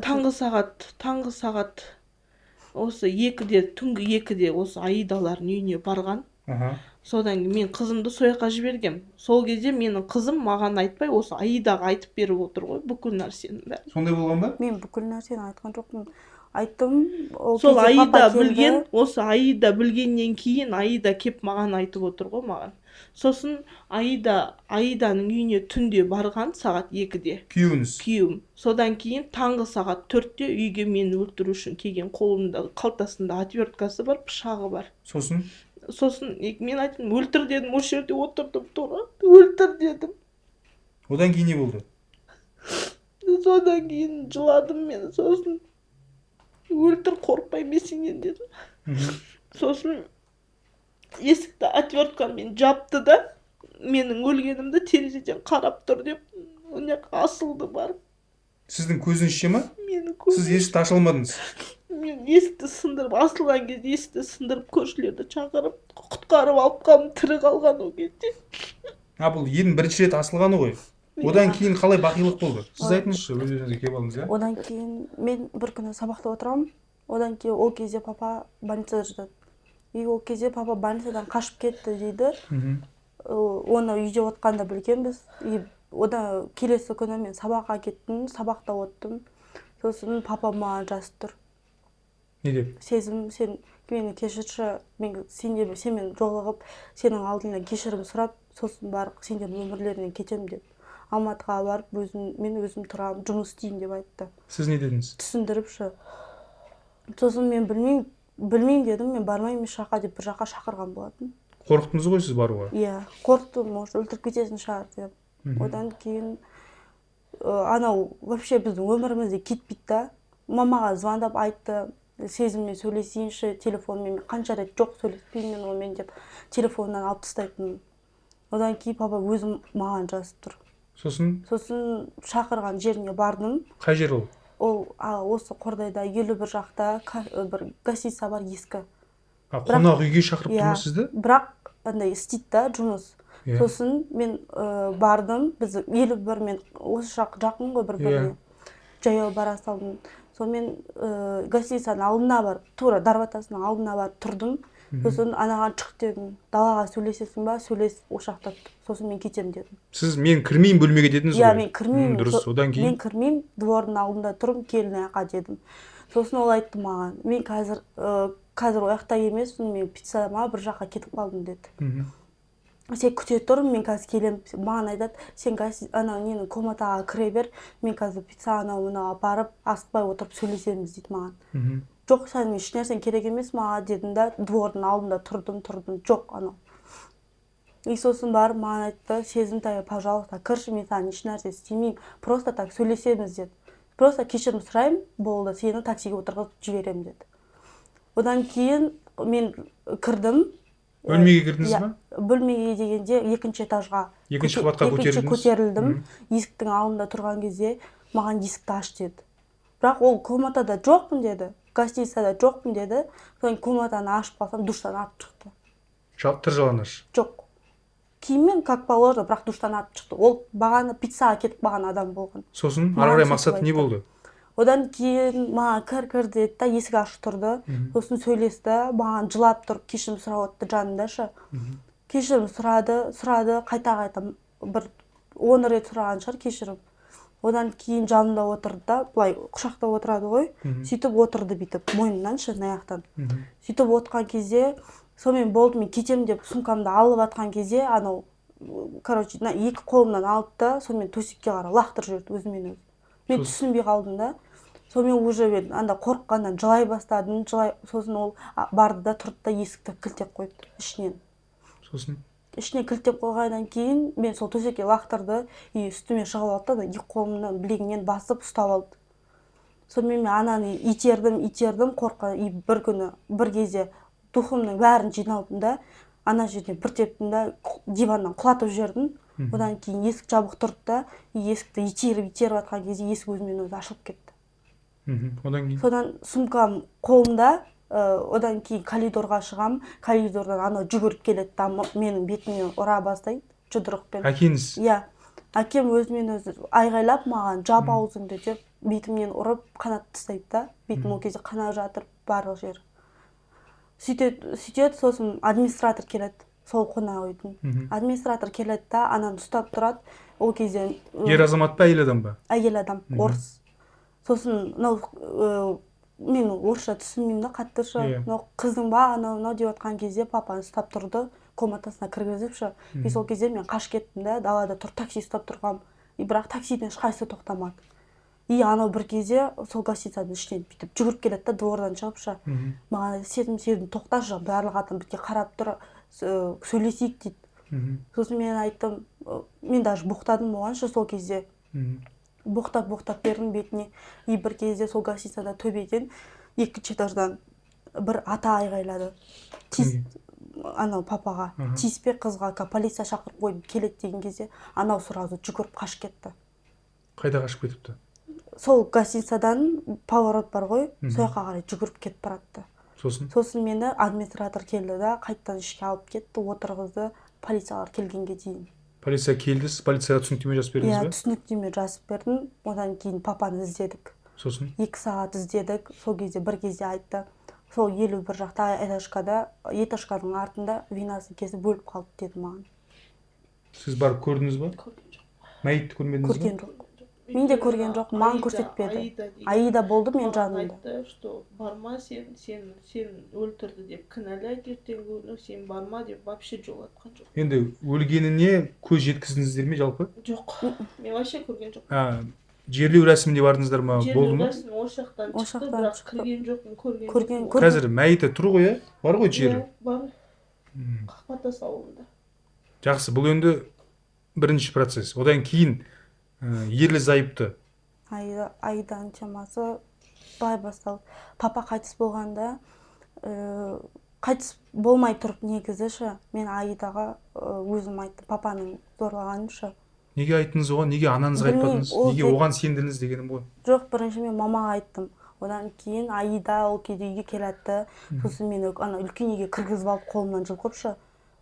Таңғы сағат осы 2-де, түнгі 2-де осы Аидалардың үйіне барған. Содан кейін мен қызымды сол жаққа жібергем. Сол кезде менің қызым маған айтпай, осы Аидаға айтып беріп отыр ғой бүкіл нәрсенің бәрін. Сондай болған ба? Мен бүкіл нәрсені айтқан жоқпын, айттым ол Сол кезде Аида папа келді. білген. Осы Аида білгеннен кейін Аида кеп маған айтып отыр ғой маған. Сосын Аиданың үйіне түнде барған сағат 2-де. Күйеуіңіз? Күйеуім. Содан кейін таңғы сағат 4-те үйге мені өлтіру үшін келген. Қолында, қалтасында отверткасы бар, пышағы бар. Сосын? Сосын мен айттым, өлтір дедім, осы жерде отырдым тура, өлтір дедім. Одан кейін не болды? Содан кейін жыладым мен. Сосын өлтір, қорықпаймын мен сенен дедім. Сосын есікті отверткамен жапты да, менің өлгенімді терезеден қарап тұр деп, мына жаққа асылды барып. Сіздің көзіңізше ма? Менің Сіз көзім. есікті аша алмадыңыз? Мен Мен есікті сындырып, асылған кезде есікті сындырып, көршілерді шақырып, құтқарып алып қалдым, тірі қалған ол кезде. А, бұл ең бірінші рет асылғаны ғой. Одан кейін қалай бақилық болды? Сіз айтыңызшы, өз өзіңізге келіп алдыңыз, иә? Одан кейін мен бір күні сабақта отырамын. Одан кейін ол кезде папа больницада жатады. И ол кезде папа больницадан қашып кетті дейді. Оны үйде отқанда білгенбіз. И одан келесі күні мен сабаққа кеттім, сабақта оттым. Сосын папа маған жазып тұр. Не деп? Сезім, сен мені кешірші, мен сенде сенімен жолығып, сенің алдыңда кешірім сұрап, сосын барып сендердің өмірлеріңнен кетемін деп. Алматыға барып өзім, мен өзім тұрамын, жұмыс істеймін деп айтты. Сіз не дедіңіз? Түсіндіріпші. Сосын мен білмеймін, білмеймін дедім, мен бармаймын еш жаққа деп бір жаққа шақырған болатын. Қорықтыңыз ғой сіз баруға? Иә, қорықтым, может, өлтіріп кететін шығар деп. Одан кейін анау вообще біздің өмірімізде кетпейді да. Мамаға звондап айтты, Сезіммен сөйлесейінші телефонмен. Қанша рет жоқ, сөйлеспеймін мен онымен деп телефоннан алып тастайтынмын. Одан кейін папа өзім маған жазып тұр. Сосын? Сосын шақырған жеріне бардым. Қай жер ол? Ол осы Қордайда, 51 жақта бір гостиница бар ескі. А, қонақ үйге шақырып тұр ма Иә. сізді? Бірақ андай істейді да жұмыс. Иә. Сосын мен бардым. Біз 51 мен осы жақ жақын ғой бір біріне. Жаяу бара салдым. Сонымен гостиницаның алдына барып, тура дарбатасының алдына барып тұрдым. Сосын анаған шық дедім, далаға сөйлесесің ба, сөйлес ол жақта, сосын мен кетемін дедім. Сіз мен кірмеймін бөлмеге дедіңіз Иә. ғой? Мен кірмеймін. Дұрыс. Одан кейін? Мен кірмеймін, двордың алдында тұрмын, кел мына жаққа дедім. Сосын ол айтты маған, мен қазір қазір ол жақта емеспін, мен пицца ма бір жаққа кетіп қалдым деді. Сен күте тұр, мен қазір келемін. Маған айтады, сен қазір анау ненің комнатаға кіре бер, мен қазір пицца анау мынау апарып, асықпай отырып сөйлесеміз дейді маған. Жоқ, сенің ешнәрсең керек емес маған дедім да, двордың алдында тұрдым, тұрдым, жоқ анау. И сосын барып маған айтты, Сезімтай, пожалуйста, кірші, мен саған ешнәрсе істемеймін, просто так сөйлесеміз деді, просто кешірім сұраймын, болды, сені таксиге отырғызып жіберемін деді. Одан кейін мен кірдім. Бөлмеге кірдіңіз Иә, ба? Бөлмеге дегенде екінші этажға. Екінші қабатқа Екінші көтерілдіңіз? Көтерілдім. Есіктің алдында тұрған кезде маған есікті аш деді. Бірақ ол комнатада жоқпын деді, гостиницада жоқпын деді. Содан комнатаны ашып қалсам, душтан атып шықты. Тыр жалаңаш? Жоқ, киіммен, как положено, бірақ душтан атып шықты. Ол бағана пиццаға кетіп қалған адам болған. Сосын Маған ары қарай сөйтіп мақсаты не айтты. болды? Одан кейін маған кір, кір деді да, есік ашық тұрды. Сосын сөйлесті, маған жылап тұрып кешірім сұрап отты жанымда ше. Кешірім сұрады, сұрады, қайта қайта бір 10 рет сұраған шығар кешірім. Одан кейін жанымда отырды да, былай құшақтап отырады ғой, сөйтіп отырды бүйтіп мойнымнан ше, мына жақтан. Сөйтіп отқан кезде, сонымен болды, мен кетемін деп сумкамды алып жатқан кезде, анау, короче, мына екі қолымнан алды да, сонымен төсекке қарай лақтырып жіберді өзімен өзі. Мен түсінбей қалдым да. Сонымен уже мен анда қорыққаннан жылай бастадым, жылай. Сосын ол барды да, тұрды да, есікті кілттеп қойды ішінен. Сосын? Ішіне кілттеп қойғаннан кейін мен сол төсекке лақтырды и үстіме шығып алды да, екі қолымнан, білегімнен басып ұстап алды. Сонымен мен ананы итердім, итердім қорқа. И бір күні, бір кезде духымның бәрін жиналдым да, ана жерден бір тептім да, диваннан құлатып жібердім. Одан кейін есік жабық тұрды да, и есікті итеріп, итеріп жатқан кезде есік өзімен өзі ашылып кетті. Одан кейін? Содан сумкам қолымда, одан кейін коридорға шығам. Коридордан анау жүгіріп келеді да, менің бетіме ұра бастайды жұдырықпен. Әкеңіз? Иә, әкем. Өзімен өзі айғайлап маған, жап аузыңды деп бетімнен ұрып қанат тастайды да. Бетім ол кезде қанап жатыр барлық жері. Сөйтеді, сөйтеді. Сосын администратор келеді, сол қонақ үйдің. Администратор келеді да, ананы ұстап тұрады ол кезде. Ер азамат па, әйел адам ба? Әйел адам, орыс. Сосын мынау мен орысша түсінбеймін да қатты ше. Мынау қыздың ба, анау мынау деп жатқан кезде папаны ұстап тұрды, комнатасына кіргізіп ше. И сол кезде мен қашып кеттім да, далада тұрып такси ұстап тұрғанмын. И бірақ таксидің ешқайсысы тоқтамады. И анау бір кезде сол гостиницаның ішінен бүйтіп жүгіріп келеді да, двордан шығып ше. Маған айтады, Сезім, Сезім, тоқташы, барлық адам бізге қарап тұр, сөйлесейік дейді. Сосын мен айттым, мен даже боқтадым оған ше сол кезде. Боқтап, боқтап бердім бетіне. И бір кезде сол гостиницада төбеден, екінші этаждан бір ата айғайлады. Тиіс анау папаға, тиіспе қызға, полиция шақырып қойып келеді деген кезде, анау сразу жүгіріп қашып кетті. Қайда қашып кетіпті? Сол гостиницадан поворот бар ғой, Мгм. сол жаққа қарай жүгіріп кетіп баратты. Сосын? Сосын мені администратор келді да, қайтадан ішке алып кетті, отырғызды полициялар келгенге дейін. Полиция келді, сіз полицияға түсініктеме жазып бердіңіз Иә, бе? түсініктеме жазып бердім. Одан кейін папаны іздедік. Сосын? 2 сағат іздедік. Сол кезде бір кезде айтты, сол 51 жақта этажкада, этажканың артында венасын кесіп өліп қалды деді маған. Сіз барып көрдіңіз ба? Көрген жоқ. Мәйітті көрмедіңіз бе? Көрген жоқ. Мен де көрген жоқ, маған көрсетпеді. Аида деген Аида болды мен маған жанымда. айтты, что барма сен, сен өлтірді деп кінәлайды ертеңгі күні, сен барма деп вообще жолатқан жоқ. Енді өлгеніне көз жеткіздіңіздер ме жалпы? Жоқ, мен вообще көрген жоқпын. Жерлеу рәсіміне бардыңыздар ма? Жерлеу Болды ма? рәсімі осы жақтан Осы шықты, жақтан бірақ шықты. кірген жоқпын, көрген Көрген- жоқпын. Қазір мәйіті тұр ғой, иә? Бар ғой жері? Иә, бар. Қақпатас ауылында. Жақсы, бұл енді бірінші процесс. Одан кейін ерлі зайыпты. Аиданың темасы былай басталды. Папа қайтыс болғанда, қайтыс болмай тұрып негізі ше, мен Аидаға өзім айттым, папаның зорлағанын ше. Неге айттыңыз оған? Неге анаңызға Білмеймін, айтпадыңыз? ол Неге оған сендіңіз дегенім ғой. Жоқ, бірінші мен мамаға айттым. Одан кейін Аида ол кезде үйге келатты. Сосын мені ана үлкен үйге кіргізіп алып қолымнан жұлқып ше,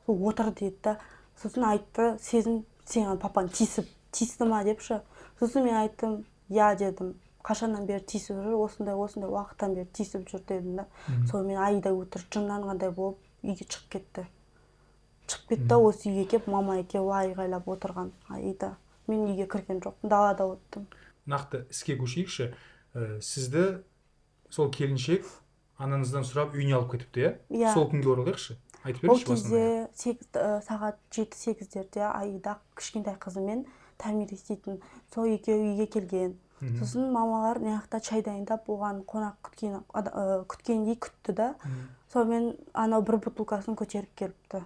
сол отыр деді да. Сосын айтты, Сезім, сен папаң тиісті ма деп ше. Сосын мен айттым, иә дедім. Қашаннан бері тиісіп жүр, осындай осындай уақыттан бері тиісіп жүр дедім да. Сонымен Аида өтірік жынданғандай болып үйге шығып кетті. Шығып кетті да, осы үйге келіп мама екеуі айғайлап отырған Аида. Мен үйге кірген жоқпын, далада отырдым. Нақты іске көшейікші. Сізді сол келіншек анаңыздан сұрап үйіне алып кетіпті, иә? Иә. Сол күнге оралайықшы. Айтып Ол беріңізші басынан. кезде сағат 7-8-дерде Аида кішкентай қызымен Томирис дейтін, сол екеуі үйге келген. Сосын мамалар мына жақта чай дайындап, оған қонақ күткендей күтті да. Сонымен анау бір бутылкасын көтеріп келіпті.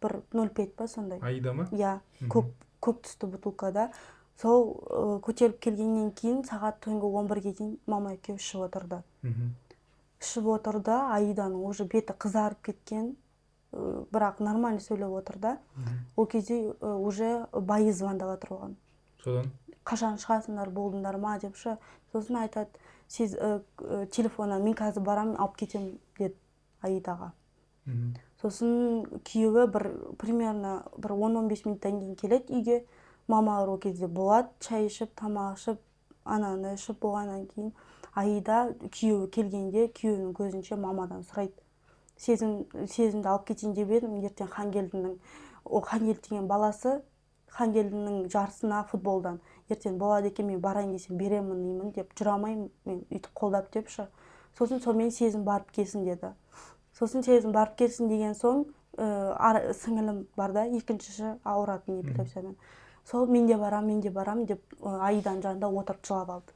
Бір 0,5 па сондай. Аида ма? Иә, көк түсті бутылкада. Сол көтеріп келгеннен кейін сағат түнгі 11-ге дейін мама екеуі ішіп отырды. Ішіп отырды, Аиданың уже беті қызарып кеткен, бірақ нормально сөйлеп отыр да. Ол кезде уже байы звондап жатыр оған. Содан? Қашан шығасыңдар, болдыңдар ма деп ше. Сосын айтады, телефоннан мен қазір барамын, алып кетемін деді Аидаға. Сосын күйеуі бір примерно бір 10-15 минуттан кейін келеді үйге. Мамалар ол кезде болады, чай ішіп, тамақ ішіп, ананы ішіп болғаннан кейін Аида күйеуі келгенде күйеуінің көзінше мамадан сұрайды. Сезімді алып кетейін деп едім, ертең Хангелдінің, ол Хангелді деген баласы, Хангелдінің жарысына футболдан ертең болады екен, мен барайын десем беремін деймін деп жүре алмаймын мен өйтіп қолдап деп ше. Сосын сонымен Сезім барып келсін деді. Сосын Сезім барып келсін деген соң, сіңілім бар да, екіншісі ауыратын эпилепсиядан. Сол мен де барам, мен де барам деп, Аиданың жанында отырып жылап алды.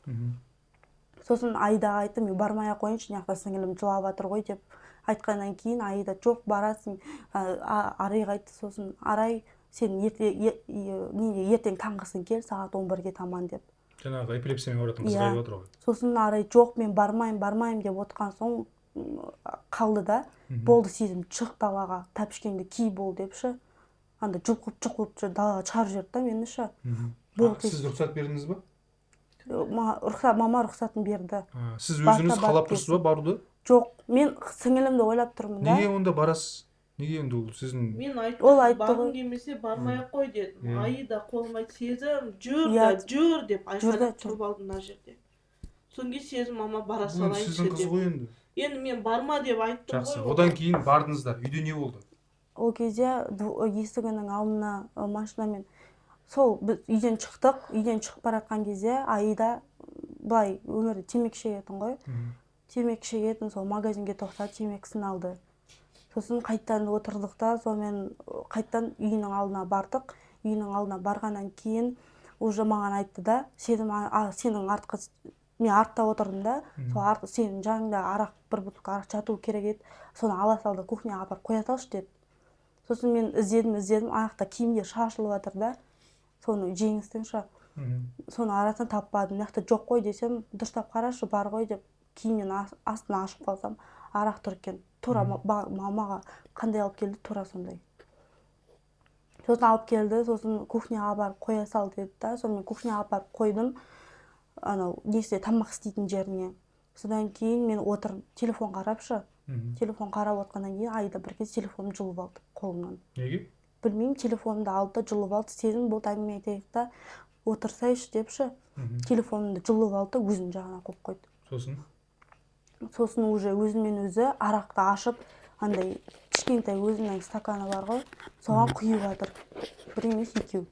Сосын Аидаға айттым, мен бармай ақ қояйыншы, мына жақта сіңілім жылап жатыр ғой деп айтқаннан кейін Аида жоқ барасың, Арайға айтты. Сосын Арай сен неге ертең таңғысын кел сағат 11-ге таман деп. Жаңағы эпилепсиямен ауыратын қызға Иә. айтып отыр ғой. Сосын Арай жоқ, мен бармаймын, бармаймын деп отқан соң, қалды да. Болды, Сезім, шық далаға, тәпішкеңді ки бол деп ше. Анда жұлқып жұлқып жүр, далаға шығарып жіберді да мені ше. Болды. Сіз рұқсат бердіңіз ба? Мама рұқсатын берді. Сіз Барса өзіңіз барып қалап тұрсыз ба баруды? Жоқ, мен сіңілімді ойлап тұрмын да. Неге онда барасыз? Неге енді ол сіздің Мен айттым, Ол айтты барғың ғой. келмесе бармай ақ қой дедім. Аида қолыма Сезім, жүр Иә. да, жүр деп Жүр да, айқайлап жүр. тұрып алдым мына жерде. Содан кейін Сезім мама бара Бұл енді салайыншы сіздің қыз деп. ғой енді. Енді мен барма деп айттым Жақсы. ғой. Одан кейін бардыңыздар. Үйде не болды? Ол кезде есігінің алдына машинамен сол біз үйден шықтық. Үйден шығып бара жатқан кезде Аида былай өмірде темекі шегетін ғой. Темекі шегетін, сол магазинге тоқтап темекісін алды. Сосын қайтадан отырдық та, сонымен қайтадан үйінің алдына бардық. Үйінің алдына барғаннан кейін уже маған айтты да, Сезім, сенің артқы, мен артта отырдым да, сол сенің жаныңда арақ, бір бутылка арақ жату керек еді, соны ала сал да кухняға апарып қоя салшы деді. Сосын мен іздедім, іздедім, аяқта киімдер шашылып жатыр да, соны Жеңістің ше. Соны арасынан таппадым, мына жақта жоқ қой десем, дұрыстап қарашы, бар ғой деп киімнен астын ашып қалсам, арақ тұр екен. Тура мамаға қандай алып келді, тура сондай. Сосын алып келді, сосын кухняға барып қоя сал деді да, сонымен кухняға апарып қойдым. Анау несіне, тамақ істейтін жеріне. Содан кейін мен отырмын телефон қарапшы. Телефон қарап отқаннан кейін Аида бір кезде телефонымды жұлып алды қолымнан. Неге? Білмеймін, телефонымды алды да жұлып алды. Сезім, болды, әңгіме айтайық та отырсайшы депші. Телефонымды жұлып алды да өзінің жағына қойып қойды. Сосын? Сосын уже өзімен өзі арақты ашып, андай кішкентай өзінің стаканы бар ғой, соған құйып жатыр, бір емес, екеу.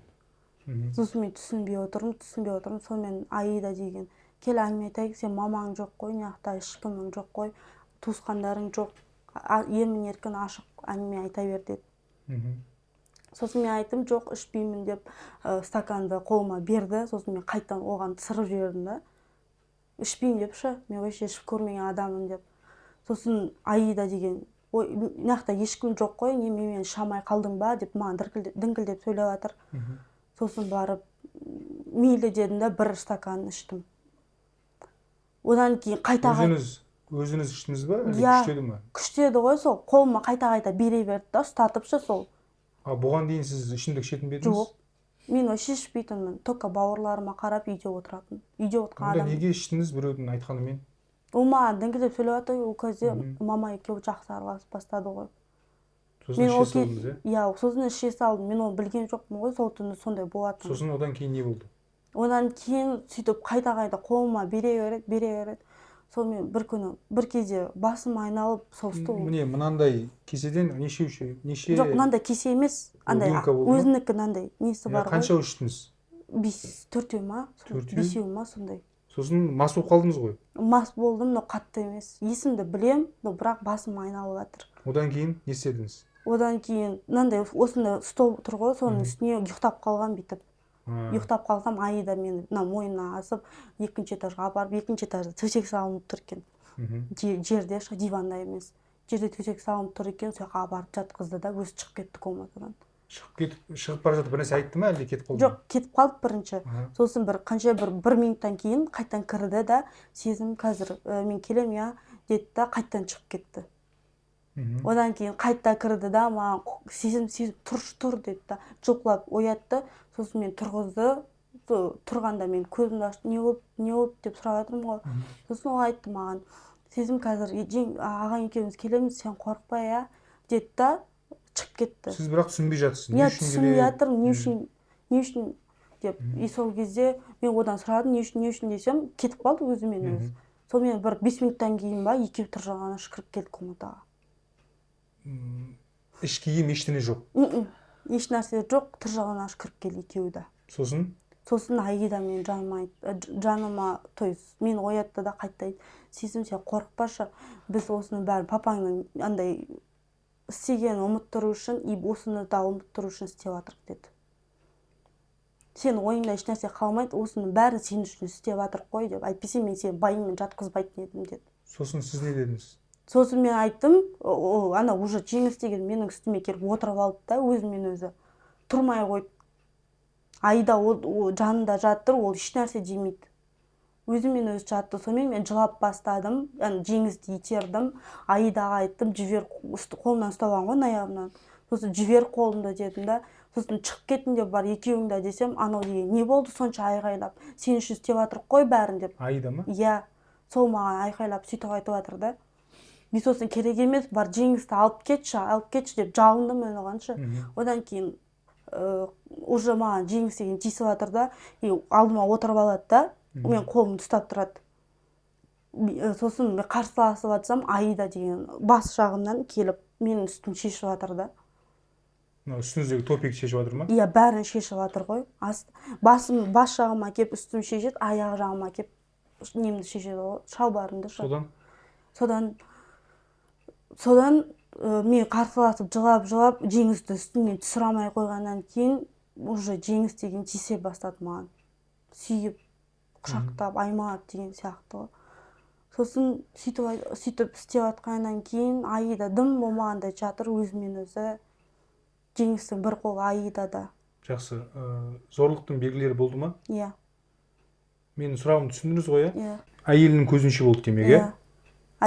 Сосын мен түсінбей отырмын, түсінбей отырмын. Сонымен Аида деген: «Кел, әңгіме айтайық, сен мамаң жоқ қой, мына жақта ешкімің жоқ қой, туысқандарың жоқ, емін еркін ашық әңгіме айта бер», — деді. Сосын мен айттым: «Жоқ, ішпеймін», — деп. Стаканды қолыма берді. Сосын мен қайтадан оған сырып жібердім да, ішпеймін деп ше, мен вообще ішіп көрмеген адаммын деп. Сосын Аида деген: «Ой, мына жақта ешкім жоқ қой, не, менімен іше алмай қалдың ба?» — деп маған діңкілдеп сөйлеп жатыр. Сосын барып «Мейлі» дедім да, бір стакан іштім. Одан кейін қайта Өзіңіз іштіңіз ба, әлде Иә. күштеді ма? Күштеді ғой. Сол қолыма қайта қайта бере берді да, ұстатып ше сол. А бұған дейін сіз ішімдік ішетін бе едіңіз? Жоқ, мен вообще ішпейтінмін, только бауырларыма қарап үйде отыратын, үйде отырған Онда адам. неге іштіңіз біреудің айтқанымен? Ол маған діңкелеп сөйлеп жатыр. Ол кезде мама екеуі жақсы араласып бастады ғой. Сосын Мен іше ол салдыңыз, иә? Иә, сосын іше салдым. Мен оны білген жоқпын ғой, сол түні сондай болатынын. Сосын одан кейін не болды? Одан кейін сөйтіп қайта қайта қолыма бере береді, бере береді. Сонымен бір күні, бір кезде басым айналып, сол стол Міне, мынандай кеседен неше неше? Жоқ, мынандай кесе емес, андай Рюмка болды ма? өзінікі мынандай несі Иә, бар ғой. Қанша іштіңіз? Бес, төртеу ма, Төртеу? бесеу ма, сондай. Сосын мас болып қалдыңыз ғой? Мас болдым, но қатты емес. Есімді білем, но бірақ басым айналып жатыр. Одан кейін не істедіңіз? Одан кейін мынандай, осындай стол тұр ғой, соның үстіне ұйықтап қалған бүйтіп. Ұйықтап қалсам, Аида мені мына мойнына асып, екінші этажға апарып, екінші этажда төсек салынып тұр екен. Жерде ше, диванда емес, жерде төсек салынып тұр екен. Сол жаққа апарып жатқызды да, өзі шығып кетті комнатадан. Шығып кетіп, шығып бара жатып бір нәрсе айтты ма, әлде кетіп қалды ма? Жоқ, кетіп қалды бірінші. Сосын бір қанша, бір минуттан кейін қайтадан кірді да: «Сезім, қазір мен келемін, иә», — деді да, қайтадан шығып кетті. Одан кейін қайта кірді да, маған: «Сезім, Сезім, тұршы, тұр», — деді да, жұлқылап оятты. Сосын мен тұрғызды. Сол тұрғанда мен көзімді ашып, «Не болды, не болды?» деп сұрап жатырмын ғой. Сосын ол айтты маған: «Сезім, қазір ағаң екеуміз келеміз, сен қорықпа, иә», — деді да, шығып кетті. Сіз бірақ түсінбей жатырсыз, не Иә, үшін түсінбей келеді? жатырмын, не үшін, не үшін деп. И сол кезде мен одан сұрадым: «Не үшін, не үшін?» — десем, кетіп қалды өзімен өзі. Сонымен бір 5 минуттан кейін ба, екеуі тыр жалаңаш кіріп келді комнатаға. Іш киім, ештеңе жоқ? Еш нәрсе жоқ, тыр жалаңаш кіріп келді екеуі де. Сосын? Сосын Аида мен жаныма жаныма, то есть мені оятты да, қайта айтты: «Сезім, сен қорықпашы, біз осының бәрін папаңның андай істегенін ұмыттыру үшін и осыны да ұмыттыру үшін істеп жатырмық», — деді. «Сен ойыңда ешнәрсе қалмайды, осының бәрін сен үшін істеп жатырмық қой», — деп. «Әйтпесе мен сені байыңмен жатқызбайтын едім», — деді. Сосын сіз не дедіңіз? Сосын мен айттым, ол ана уже Жеңіс деген менің үстіме келіп отырып алды да, өзімен өзі тұрмай қойды. Аида ол жанында жатыр, ол ешнәрсе демейді, өзімен өзі жатты. Сонымен мен жылап бастадым, ана Жеңісті итердім. Аидаға айттым: «Жібер», қолымнан ұстап алған ғой, аяғымнан. Сосын «Жібер қолымды» дедім да. Сосын «Шығып кетіңдер бар екеуің де» десем, анау деген: «Не болды сонша айғайлап? Сен үшін істеп жатырмық қой бәрін», — деп. Аида ма? Иә, сол маған айқайлап, сөйтіп айтып жатыр да. Мен сосын «Керек емес, бар, Жеңісті алып кетші, алып кетші» деп жалындым мен оған ше. Одан кейін уже маған Жеңіс деген тиісіп жатыр да, и алдыма отырып алады да, мен қолымды ұстап тұрады. Сосын мен қарсыласып жатсам, Аида деген бас жағымнан келіп, менің үстімді шешіп жатыр да. Мына үстіңіздегі топик шешіп жатыр ма? Иә, бәрін шешіп жатыр ғой. Басым, бас жағыма келіп үстімді шешеді, аяқ жағыма келіп немді шешеді ғой, шалбарымды ше. Содан? Содан мен қарсыласып, жылап жылап, Жеңісті үстімнен түсіре алмай қойғаннан кейін, уже Жеңіс деген тиісе бастады маған, сүйіп, құшақтап, аймалап деген сияқты ғой. Сосын сөйтіп сөйтіп істеп жатқаннан кейін, Аида дым болмағандай жатыр өзімен өзі, Жеңістің бір қолы Аидада. Жақсы, зорлықтың белгілері болды ма? Иә. Менің сұрағымды түсіндіңіз ғой, иә? Иә. Әйелінің көзінше болды демек, иә? Иә,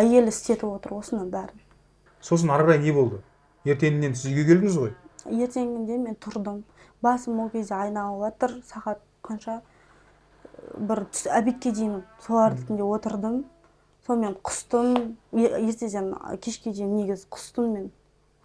әйелі істетіп отыр осының бәрін. Сосын ары қарай не болды? Ертеңінен сіз үйге келдіңіз ғой? Ертеңінде мен тұрдым, басым ол кезде айналып жатыр. Сағат қанша? Бір обедке дейін солардікінде отырдым. Сонымен құстым, ертеден кешке дейін негізі құстым мен.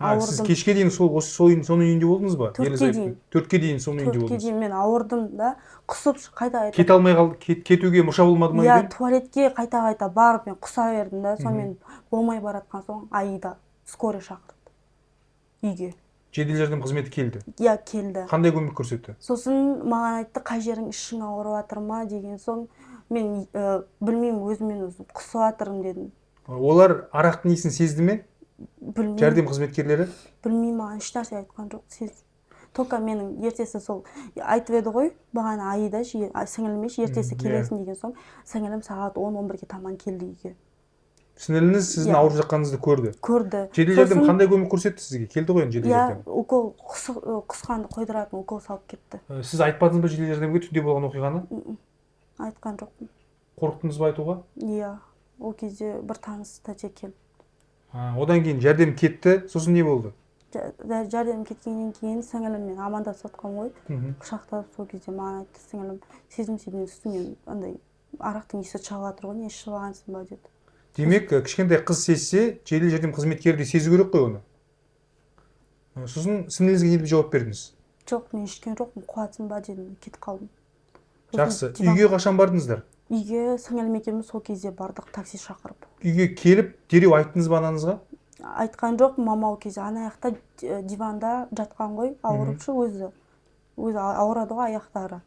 Сіз кешке дейін сол осы соның үйінде болдыңыз ба? 4-ке дейін. 4-ке дейін соның үйінде 4-ке болдыңыз. дейін мен ауырдым да, құсып қайта-қайта. Кете алмай қалды, кетуге мұрша болмады ма Иә, үйден? туалетке қайта-қайта барып мен құса бердім да, сонымен болмай баратқан соң Аида скорый шақырды үйге. Жедел жәрдем қызметі келді. Иә, келді. Қандай көмек көрсетті? Сосын маған айтты, қай жерің, ішің ауырып жатыр ма деген соң, мен білмеймін, өзіммен өзім құсып жатырмын дедім. Олар арақтың иісін сезді ме? Білмеймін. Жәрдем қызметкерлері? Білмеймін, маған ешнәрсе айтқан жоқ. Только менің ертесі сол айтып еді ғой, бағана Аида сіңіліме ертесі келесің деген соң, сіңілім сағат 10-11-ге таман келді үйге. Сіңіліңіз сіздің ауырып жатқаныңызды көрді? Көрді. Жедел жәрдем қандай көмек көрсетті сізге? Келді ғой енді жедел жәрдем. Иә, укол, құсқанды қойдыратын укол салып кетті. Сіз айтпадыңыз ба жедел жәрдемге түнде болған оқиғаны? Айтқан жоқпын. Қорықтыңыз ба айтуға? Иә, ол кезде бір таныс тәте келді. Одан кейін жәрдем кетті, сосын не болды? Жәрдем кеткеннен кейін сіңіліммен амандасып жатқан ғой, құшақтап, сол кезде маған айтты сіңілім, сезім сенің үстіңнен андай арақтың иісі шығып жатыр ғой, не ішіп алғансың ба деді. Демек, кішкентай қыз сезсе, жедел жәрдем қызметкері де сезу керек қой оны. Сосын сіңліңізге не деп жауап бердіңіз? Жоқ, мен ішкен жоқпын, қуатсың ба дедім, кетіп қалдым. Жақсы. Үйге қашан бардыңыздар? Үйге сіңілім екеуміз сол кезде бардық, такси шақырып. Үйге келіп, дереу айттыңыз ба анаңызға? Айтқан жоқ, мама ол кезде ана жақта диванда жатқан ғой, ауырыпшы өзі. Өзі ауырады ғой аяқтары.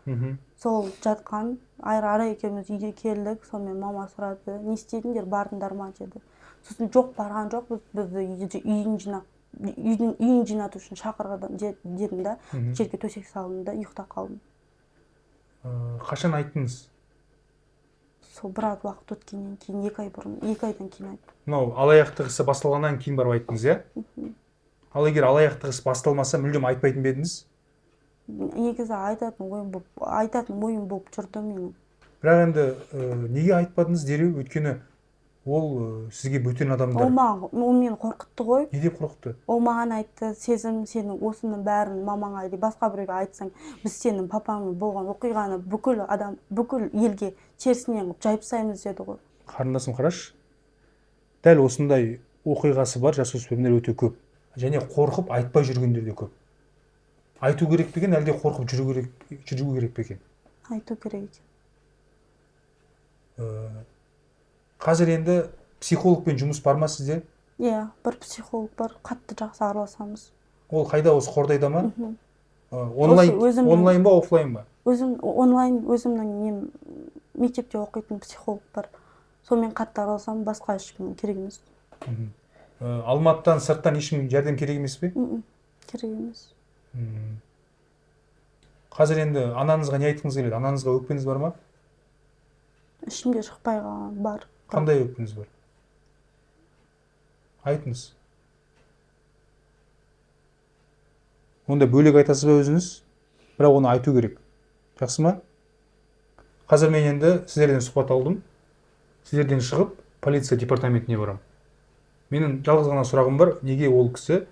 Сол жатқан, ара екеуміз үйге келдік, сонымен мама сұрады, не істедіңдер, бардыңдар ма деді. Сосын жоқ, барған жоқпыз, бізді үйін жинату үшін шақырған дедім да, жерге төсек салдым да, ұйықтап қалдым. Қашан айттыңыз? Сол біраз уақыт өткеннен кейін, 2 ай бұрын, 2 айдан кейін айттым. Мынау алаяқтық ісі басталғаннан кейін барып айттыңыз, иә? Ал егер алаяқтық іс басталмаса, мүлдем айтпайтын ба едіңіз? Негізі айтатын ойым болып жүрді менің. Бірақ енді неге айтпадыңыз дереу? Өйткені ол сізге бөтен адамдар. Ол мені қорқытты ғой. Не деп қорқытты? Ол маған айтты, сезім, сенің осының бәрін мамаңа или басқа біреуге айтсаң, біз сенің папаңмен болған оқиғаны бүкіл адам, бүкіл елге терісінен қылып жайып тастаймыз деді ғой. Қарындасым, қарашы, дәл осындай оқиғасы бар жасөспірімдер өте көп. Және қорқып айтпай жүргендер де көп. Айту керек пе екен, әлде қорқып жүру керек пе екен? Айту керек екен. Қазір енді психологпен жұмыс бар ма сізде? Иә, бір психолог бар, қатты жақсы араласамыз. Ол қайда, осы Қордайда ма? Онлайн ба, офлайн ба? Өзім онлайн, өзімнің нем, мектепте оқитын психолог бар. Сонымен қатты араласамын, басқа ешкім керек емес. Алматыдан, сырттан ешкім жәрдем керек емес пе? Керек емес. Қазір енді анаңызға не айтқыңыз келеді? Анаңызға өкпеңіз бар ма? Ішімде шықпай қалған бар. Қандай өкпеңіз бар? Айтыңыз. Онда бөлек айтасыз ба өзіңіз? Бірақ оны айту керек. Жақсы ма? Қазір мен енді сіздерден сұхбат алдым. Сіздерден шығып, полиция департаментіне барамын. Менің жалғыз ғана сұрағым бар. Неге ол кісі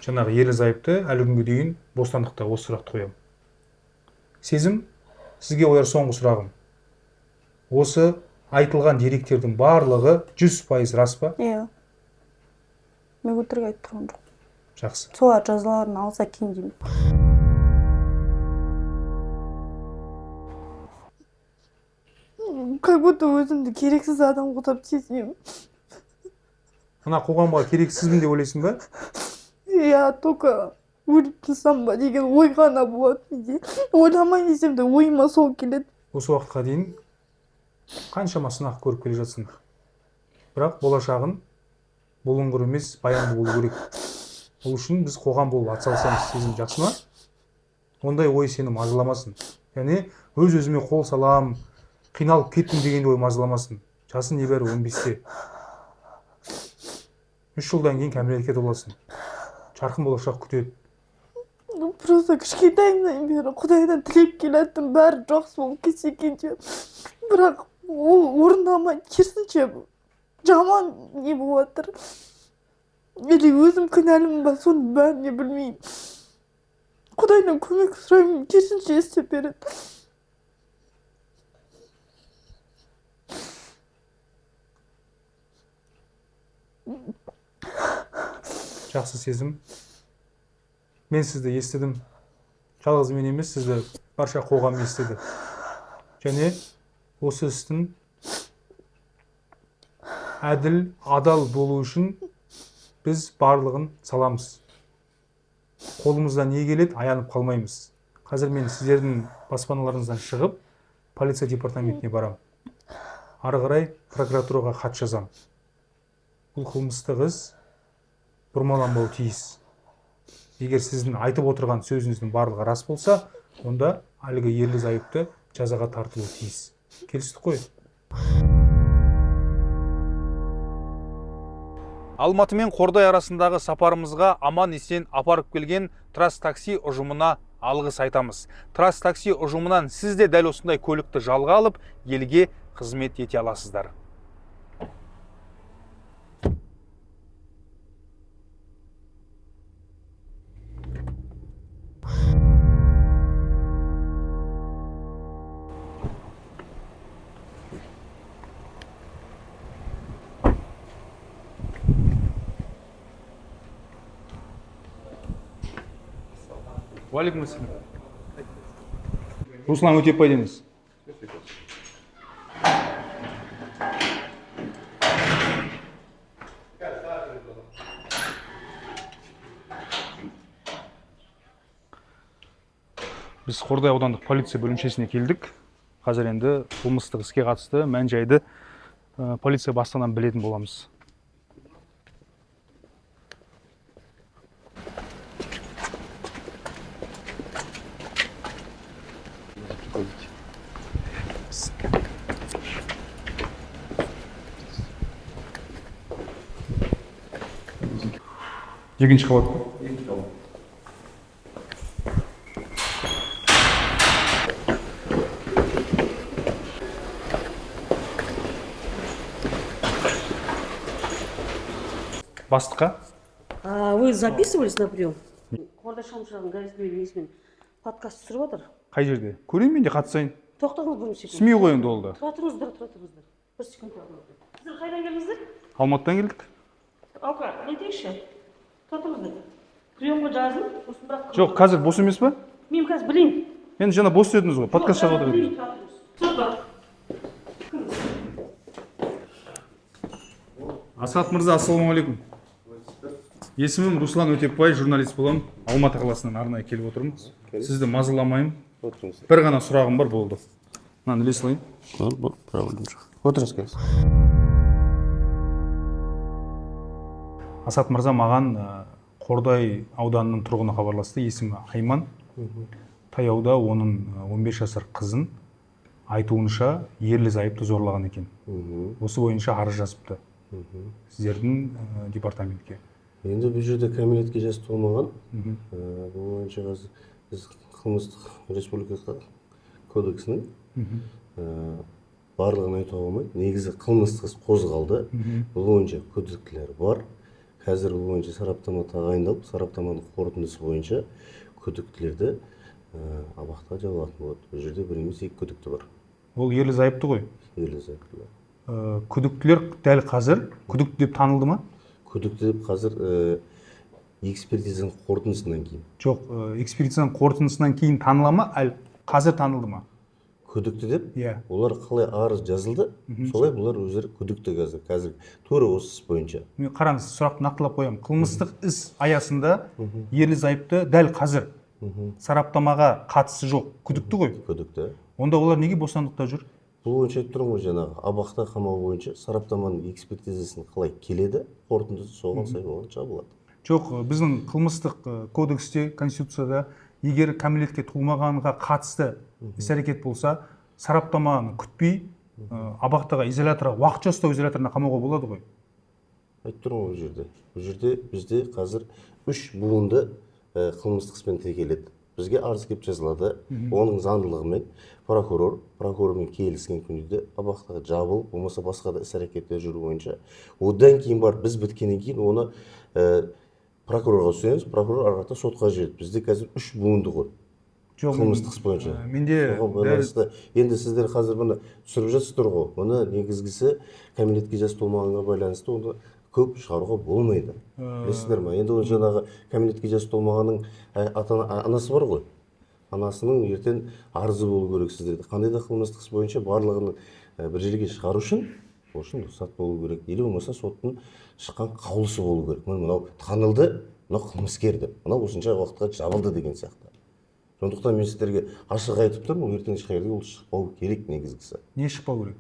жаңағы ерлі зайыпты әлі күнге дейін бостандықта? Осы сұрақты қоямын. Сезім, сізге қояр соңғы сұрағым. Осы айтылған деректердің барлығы 100% рас па? Иә. Мен өтірік айтып тұрған жоқпын. Жақсы. Солар жазаларын алса екен деймін. Как будто өзімді керексіз адам қылып сезінемін. Мына қоғамға керексізбін деп ойлайсың ба? Иә, только өліп тұрсам ба деген ой ғана болады менде. Ойламай десем де ойыма сол келеді. Осы уақытқа дейін қаншама сынақ көріп келе жатсың. Бірақ болашағын бұлыңғыр емес, баянды болу керек. Ол үшін біз қоғам болып атсалысамыз. Сезім, жақсы ма? Ондай ой сені мазаламасын. Және өз-өзіме қол салам, қиналып кеттім деген ой мазаламасын. Жасың небәрі 15-те. 3 жылдан кейін кәмелетке толасың. Жарқын болашақ күтеді. Просто кішкентайымнан бері Құдайдан тілеп келаттым, бәрі жақсы болып кетсе екен деп. Бірақ ол орындалмай, керісінше жаман не болып жатыр. Или өзім кінәлімін ба, соның бәріне білмеймін. Құдайдан көмек сұраймын, керісінше істеп береді. Жақсы сезім. Мен сізді естідім. Жалғыз мен емес, сізді барша қоғам естіді. Және осы істің әділ, адал болу үшін біз барлығын саламыз. Қолымыздан не келеді, аянып қалмаймыз. Қазір мен сіздердің баспаналарыңыздан шығып, полиция департаментіне барамын. Ары қарай прокуратураға хат жазамын. Бұл қылмыстық іс бұрмаланбауы тиіс. Егер сіздің айтып отырған сөзіңіздің барлығы рас болса, онда әлгі ерлі зайыпты жазаға тартылуы тиіс. Келістік қой? Алматы мен Қордай арасындағы сапарымызға аман есен апарып келген Трас такси ұжымына алғыс айтамыз. Трас такси ұжымынан сіз де дәл осындай көлікті жалға алып, елге қызмет ете аласыздар. Уағалейкум ассалам. Руслан Өтепбай деңіз. Біз Қордай аудандық полиция бөлімшесіне келдік. Қазір енді қылмыстық іске қатысты мән жайды полиция бастығынан білетін боламыз. Екінші қабат қой? Екінші қабат. Бастыққа? А вы записывались на прием? Қордай Шамшырағының газетімен несімен подкаст түсіріп жатыр. Қай жерде? Көрейін, мен де қатысайын. Тоқтаңыз бір секунд. СМИ ғой енді ол да. Тұра тұрыңыздар, тұра тұрыңыздар. Бір секунд тұра тұрыңыздар. Сіздер қайдан келдіңіздер? Алматыдан келдік. Алқа, не дейікші? Тұра тұрыңыздар. Приемға жазын, сосын бірақ. Жоқ, қазір бос емес па? Мен қазір білейін. Енді жаңа бос дедіңіз ғой, подкаст жазып отыр едіңіз. Тұра тұрыңыз. Тұра тұр. Асхат мырза, ассалаумағалейкум. Есімім Руслан Өтепбай, журналист боламын. Алматы қаласынан арнайы келіп отырмын. Сізді мазаламаймын. Отырыңыз. Бір ғана сұрағым бар, болды. Мынаны іле салайын. Бар, проблема жоқ. Отырыңыз қазір. Асхат мырза, маған Қордай ауданының тұрғыны хабарласты. Есімі Айман. Таяуда оның 15 жасар қызын айтуынша ерлі зайыпты зорлаған екен. Осы бойынша арыз жазыпты сіздердің департаментке. Енді бұл жерде кәмелетке жасы толмаған. Бұл бойынша қазір біз қылмыстық республика кодексінің барлығын айтуға болмайды. Негізі қылмыстық іс қозғалды. Бұл бойынша күдіктілер бар. Қазір бұл бойынша сараптама тағайындалып, сараптаманың қорытындысы бойынша күдіктілерді абақтыға жабылатын болады. Бұл жерде бір емес, екі күдікті бар. Ол ерлі зайыпты ғой? Ерлі зайыптылар. Күдіктілер дәл қазір күдікті деп танылды ма? Күдікті деп қазір экспертизаның қорытындысынан кейін. Жоқ, экспертизаның қорытындысынан кейін таныла ма, әлі қазір танылды ма? Күдікті деп? Иә. Олар қалай арыз жазылды, солай бұлар өздері күдікті қазір. Қазір тура осы іс бойынша. Мен қараңыз, сұрақты нақтылап қоямын. Қылмыстық іс аясында ерлі зайыпты дәл қазір сараптамаға қатысы жоқ күдікті ғой? Күдікті. Онда олар неге бостандықта жүр? Бұл бойынша айтып тұрмын ғой, жаңағы абақта қамау бойынша сараптаманың экспертизасын қалай келеді, қорытындысы соған сай оған жабылады. Жоқ, біздің қылмыстық кодексте, конституцияда егер кәмелетке толмағанға қатысты іс-әрекет болса, сараптаманы күтпей абақтыға, изоляторға, уақытша ұстау изоляторына қамауға болады ғой. Айтып тұрмын ғой, бұл жерде. Бұл жерде бізде қазір үш буынды қылмыстық іспен тіркеледі. Бізге арыз келіп жазылады. Оның заңдылығымен прокурормен келіскен күнде абақтыға жабылып, болмаса басқа да іс-әрекеттер жүру бойынша. Одан кейін барып біз біткеннен кейін оны прокурорға түсеміз, прокурор ары қарата сотқа жібереді. Бізде қазір үш буынды ғой. Жоқ, қылмыстық іс бойынша. Менде Соған байланысты енді сіздер қазір бұны түсіріп жатсыздар ғой. Бұны негізгісі кәмелетке жас толмағанға байланысты оны Көп шығаруға болмайды. Білесіздер ма? Енді ол жаңағы кәмелетке жасы толмағанның анасы бар ғой. Анасының ертең арызы болу керек сіздерде. Қандай да қылмыстық іс бойынша барлығын бір жерге шығару үшін, ол үшін рұқсат болу керек. Или болмаса соттың шыққан қаулысы болу керек. Міне, мынау танылды, мынау қылмыскер деп, мынау осынша уақытқа жабылды деген сияқты. Сондықтан мен сіздерге ашық айтып тұрмын, ертең ешқай жерде ол шықпау керек негізгісі. Не шықпау керек?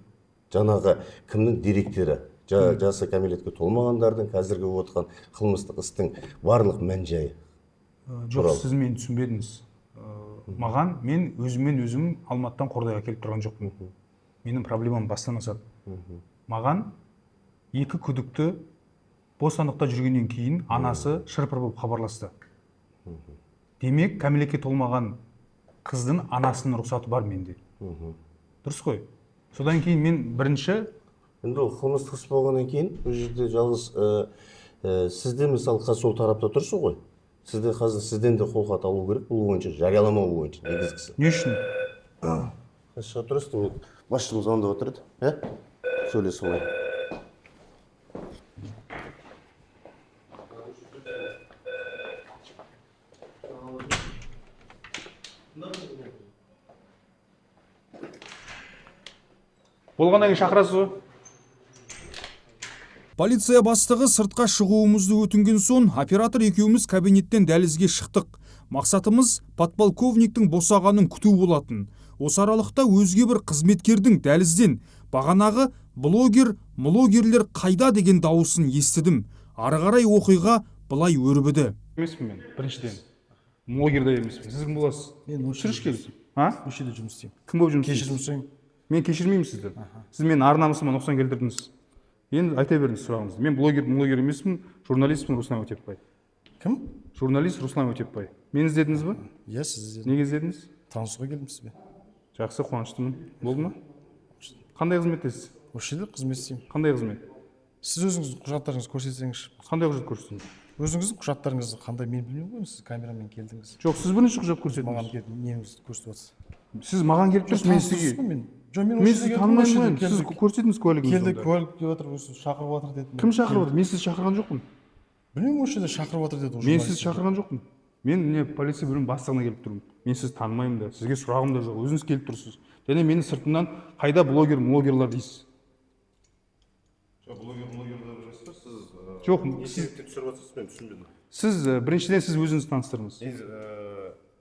Жаңағы кімнің деректері, жасы кәмелетке толмағандардың қазіргі болып отырған қылмыстық істің барлық мән жайы. Жоқ, Туралы. сіз мені түсінбедіңіз. Маған, мен өзіммен өзім Алматыдан Қордайға келіп тұрған жоқпын. Менің проблемам бастан асады. Маған екі күдікті бостандықта жүргеннен кейін анасы шыр-пыр болып хабарласты. Демек, кәмелетке толмаған қыздың анасының рұқсаты бар менде. Дұрыс қой? Содан кейін мен бірінші Енді ол қылмыстық іс болғаннан кейін бұл жерде жалғыз сіз де, мысалы, қазір сол тарапта тұрсыз ғой. Сізде қазір, сізден де қолхат алу керек бұл бойынша, жарияламау бойынша негізгісі. Не үшін? Қазір шыға тұрасыз, мен басшым звондап отыр еді, иә, сөйлесіп алайын. Болғаннан кейін шақырасыз ғой. Полиция бастығы сыртқа шығуымызды өтінген соң, оператор екеуміз кабинеттен дәлізге шықтық. Мақсатымыз подполковниктің босағанын күту болатын. Осы аралықта өзге бір қызметкердің дәлізден бағанағы блогер, млогерлер қайда деген дауысын естідім. Ары қарай оқиға былай өрбіді. Емеспін мен, біріншіден. Блогер де емеспін. Сіз кім боласыз? Мен осы жерде Түсірші келіп. А? Осы жерде жұмыс істеймін. Кім болып жұмыс Кешірім істейсіз? сұраймын. Мен кешірмеймін сізді. Сіз менің ар намысыма нұқсан келтірдіңіз. Енді айта беріңіз сұрағыңызды. Мен блогер емеспін, журналистпін, Руслан Өтепбай. Кім? Журналист Руслан Өтепбай. Мені іздедіңіз ба? Иә, сіз іздедім. Неге іздедіңіз? Танысуға келдім сізбен. Жақсы, қуаныштымын. Болды ма? Қандай қызметтесіз? Осы жерде қызмет істеймін. Қандай қызмет? Сіз өзіңіздің құжаттарыңызды көрсетсеңізші. Қандай құжат көрсетейін? Өзіңіздің құжаттарыңызды қандай, мен білмеймін ғой, сіз камерамен келдіңіз. Жоқ, сіз бірінші құжат көрсетіңіз. Маған келіп неңізді көрсетіп жатсыз? Сіз маған келіп тұрсыз, мен Таныстырсыз сізге. ғой мен. Жоқ, мен Мен осы сізді жерге келдім, осы танымаймын жерде ғой. Сіз келдік. көрсетіңіз куәлігіңізді. Келді, Онда. куәлік деп жатыр, осы шақырып жатыр деді. Кім шақырып жатыр? Мен сізді шақырған жоқпын. Білмеймін, осы жерде шақырып жатыр деді ол Мен журналист. сізді шақырған жоқпын. Мен міне полиция бөлімінің бастығына келіп тұрмын. Мен сізді танымаймын да, сізге сұрағым да жоқ. Өзіңіз келіп тұрсыз. Және мені сыртымнан қайда блогер, блогерлар дейсіз. Жоқ, блогер, блогерлар емес па сіз? Жоқ, Не сіз, себептен түсіріп жатырсыз, мен түсінбедім. Сіз біріншіден, сіз өзіңізді таныстырыңыз. Мен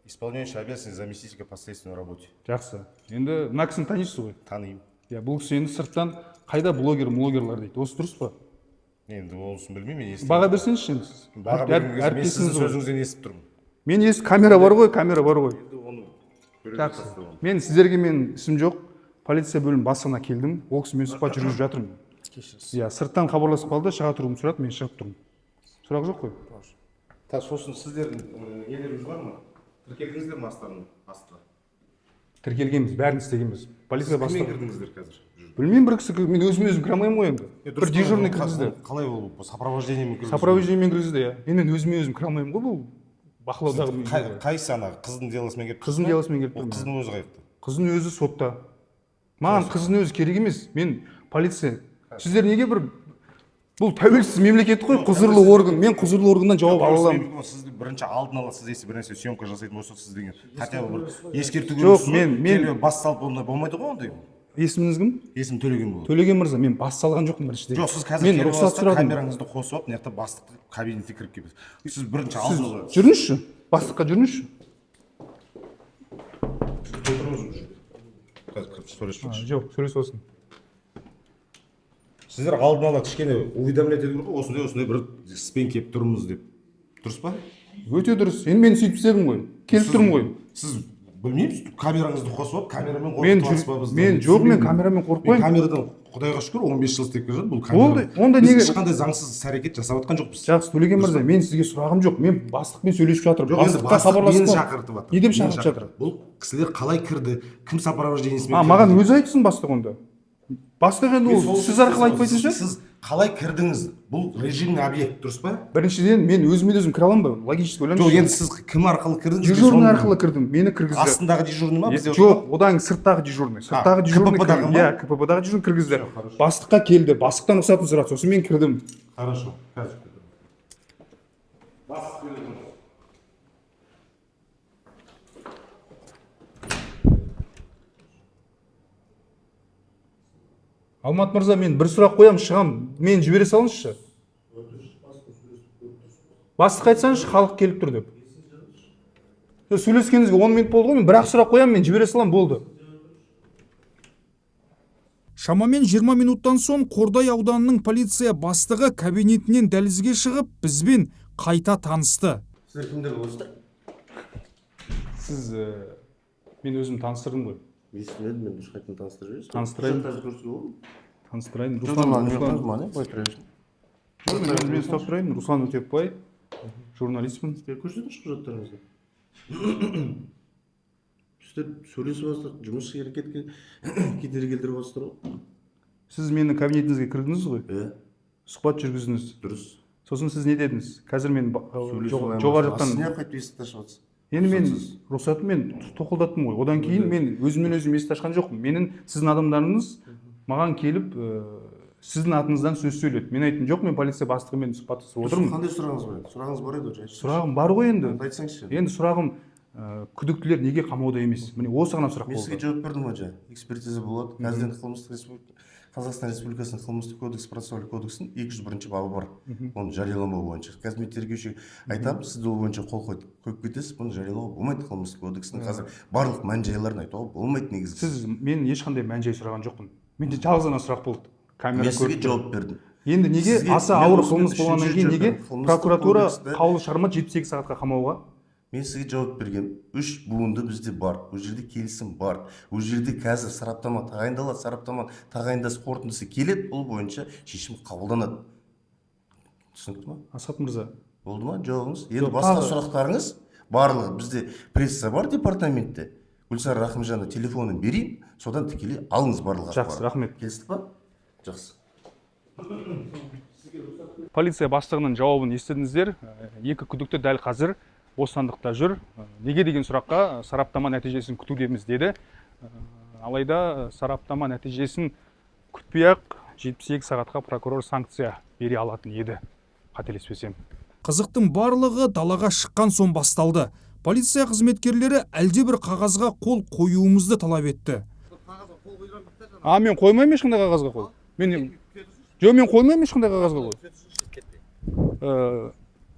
исполняющий обязанности заместителя по следственной работе. Жақсы. Енді мына кісіні танисыз ғой. Танимын. Иә, бұл кісі енді сырттан қайда блогер, блогерлар дейді. Осы дұрыс па? Енді онысын білмеймін, мен естімедім. Баға берсеңізші енді сіз. Баға берген кезде мен Әріптесіңіз сіздің ғой. сөзіңізден естіп тұрмын. Мен ес камера бар ғой, камера бар ғой. Енді оны көре Жақсы. жатарсыз оны. Мен сіздерге, мен ісім жоқ. Полиция бөлімі бастығына келдім. Ол кісімен сұхбат жүргізіп жатырмын. Кешіріңіз. Иә, сырттан хабарласып қалды, шыға тұруымды сұрады, мен шығып тұрмын. Сұрақ жоқ қой? Так, сосын сіздердің нелеріңіз бар ма? Тіркелдіңіздер ме астарын астына? Тіркелгенбіз, бәрін істегенбіз. Полиция Кіммен бастығы. кірдіңіздер қазір? Білмеймін, бір кісі, мен өзім өзім кіре алмаймын ғой енді. Бір дежурный кіргізді. Қалай ол, сопровождениемен кіргізді? Сопровождениемен кіргізді, иә. Енді мен өзіме өзім кіре алмаймын ғой, бұл бақылаудағы мен. Қайсы, ана қыздың делосымен келіп Қыздың тұрсыз ба? делосымен келіп Ол тұрмын. қыздың өзі қаяқта? Қыздың өзі сотта. Маған қыздың өзі керек емес. Мен полиция. Сіздер неге бір, бұл тәуелсіз мемлекет қой, құзырлы орган. Мен құзырлы органнан жауап ала аламын. Сіз бірінші алдын ала, сіз если бір нәрсе съемка жасайтын болсақ, сіз деген хотя бы бір ескерту Жоқ, керексіз ғой. мен- Келіп бас салып, ондай болмайды ғой ондай. Есіміңіз кім? Есімім Төлеген болады. Төлеген мырза, мен бас салған жоқпын біріншіден. Жоқ, сіз қазір мен келіп рұқсат аласыз да, сұрадым. камераңызды қосып алып, мына жақта бастық кабинетке кіріп келесіз. Сіз бірінші Сіз алдын ала жүріңізші, бастыққа жүріңізші. Отырыңыз ол жерде. Қазір кіріп сөйлесіп А, жатырмыз. жоқ, сөйлесіп алсын. Сіздер алдын ала кішкене уведомлять ету керек қой, осындай осындай бір іспен келіп тұрмыз деп. Дұрыс па? Өте дұрыс. Енді мен сөйтіп істедім ғой, келіп тұрмын ғой. Сіз, білмеймін, камераңызды қосып алып, камерамен Мен қорқытып жатсыз ба бізді? Мен жоқ, мен камерамен Мен қорықпаймын. камерадан, құдайға шүкір, 15 жыл істеп келе жатырмын бұл Болды, камера. онда Біз неге- ешқандай заңсыз іс әрекет жасап жатқан жоқпыз. Жақсы, Төлеген мырза, мен сізге сұрағым жоқ. Мен бастықпен сөйлесіп жатырмын. Жоқ, енді Бастыққа бастық хабарласып мені қалдым. шақыртып жатыр. Не деп Мені шақырып жатыр? Бұл кісілер қалай кірді, кім сопровождениесімен А, кірді маған деп. өзі айтсын бастық онда. Бастық енді Мен ол сол сіз үшін арқылы айтпайтын шығар. Сіз Қалай кірдіңіз? Бұл режимный объект, дұрыс па? Біріншіден, мен өзіме өзім кіре аламын ба? Логически ойлаңызшы. Жоқ, енді сіз кім арқылы кірдіңіз? Дежурный арқылы кірдім, мені кіргізді. Астындағы дежурный ма бізде? Жоқ, одан сырттағы дежурный. Сырттағы дежурный. КПП-дағы ма? Иә, КПП-дағы дежурный кіргізді. Бастыққа келді, бастықтан рұқсатын сұрады, сосын мен кірдім. Хорошо, қазір. Алмат мырза, мен бір сұрақ қоямын, шығам. Мен жібере салыңызшы. Бастыққа айтсаңызшы, халық келіп тұр деп. Жоқ, сөйлескеніңізге 10 минут болды ғой, мен бір-ақ сұрақ қоямын, мен жібере саламын, болды. Шамамен 20 минуттан соң Қордай ауданының полиция бастығы кабинетінен дәлізге шығып, бізбен қайта танысты. Сіздер кімдер боласыздар? Сіз, мен өзім таныстырдым ғой. Естімедім мен, дұрыс, қайтадан таныстырып жібересіз. Таныстырайын. Құжаттарды көрсетуге болады ма? Таныстырайын. Жоқ, Руслан, мына не Руслан. қойыңыз, былай тұра берсін. Жоқ, мен ұстап тұрайын. Руслан Өтепбай, журналистпін. Көрсетіңізші құжаттарыңызды. Сіздер сөйлесіп жатсыздар, жұмыс әрекетке кедергі келтіріп жатсыздар ғой. Сіз менің кабинетіңізге кірдіңіз ғой? Иә. Сұхбат жүргіздіңіз. Дұрыс. Сосын сіз не дедіңіз? Қазір мен Сөйлесіп жоғары алайын. Сіз жақтан неғып қайтып есікті ашып жатсыз? Енді мен Рұқсатсыз. рұқсатымен тоқылдаттым ғой. Одан кейін мен өзімнен өзім есікті ашқан жоқпын. Менің сіздің адамдарыңыз маған келіп, сіздің атыңыздан сөз сөйледі. Мен айттым, жоқ, мен полиция бастығымен сұхбаттасып отырмын. Қандай сұрағыңыз бар еді? Сұрағыңыз бар еді ғой. Сұрағым бар ғой енді. Айтсаңызшы. Енді сұрағым, күдіктілер неге қамауда емес? Міне, осы ғана сұрақ Мен сізге болды. жауап бердім ғой жаңа. Экспертиза болады. Қазір енді қылмыстық республика Қазақстан Республикасының қылмыстық кодекс, процессуалдық кодексінің 201 бабы бар. Оны жарияламау бойынша. Қазір мен тергеушіге айтамын, сіз де ол бойынша қол қойып кетесіз, бұны жариялауға болмайды. Қылмыстық кодекстің қазір барлық мән жайларын айтуға болмайды негізі. Сіз, мен ешқандай мән жай сұраған жоқпын. Менде жалғыз ғана сұрақ болды. Камера Мен сізге көріп тұр. жауап бердім. Енді неге Сізге- аса мен ауыр осымен қылмыс болғаннан үшінші кейін рет неге жауап бердім. Қылмыстық прокуратура кодексті- қаулы шығармады 78 сағатқа қамауға? Мен сізге жауап бергем. Үш буынды бізде бар. Ол жерде келісім бар. Ол жерде қазір сараптама тағайындалады, сараптама тағайындасы қорытындысы келеді, ол бойынша шешім қабылданады. Түсінікті ма? Асхат мырза. Болды ма жауабыңыз? Енді Жоқ, басқа тағы- сұрақтарыңыз барлығы бізде пресса бар департаментте. Гүлсара Рахымжанова телефонын берейін, содан тікелей алыңыз барлық Жақсы, ақпаратты. рахмет. Келістік па? Жақсы. Полиция бастығының жауабын естідіңіздер. Екі күдікті дәл қазір бостандықта жүр. Неге деген сұраққа сараптама нәтижесін күтудеміз деді. Алайда сараптама нәтижесін күтпей-ақ 72 сағатқа прокурор санкция бере алатын еді, қателеспесем. Қызықтың барлығы далаға шыққан соң басталды. Полиция қызметкерлері әлдебір қағазға қол қоюымызды талап етті. А, мен қоймаймын ешқандай қағазға қол. Мен жоқ, мен қоймаймын ешқандай қағазға қол.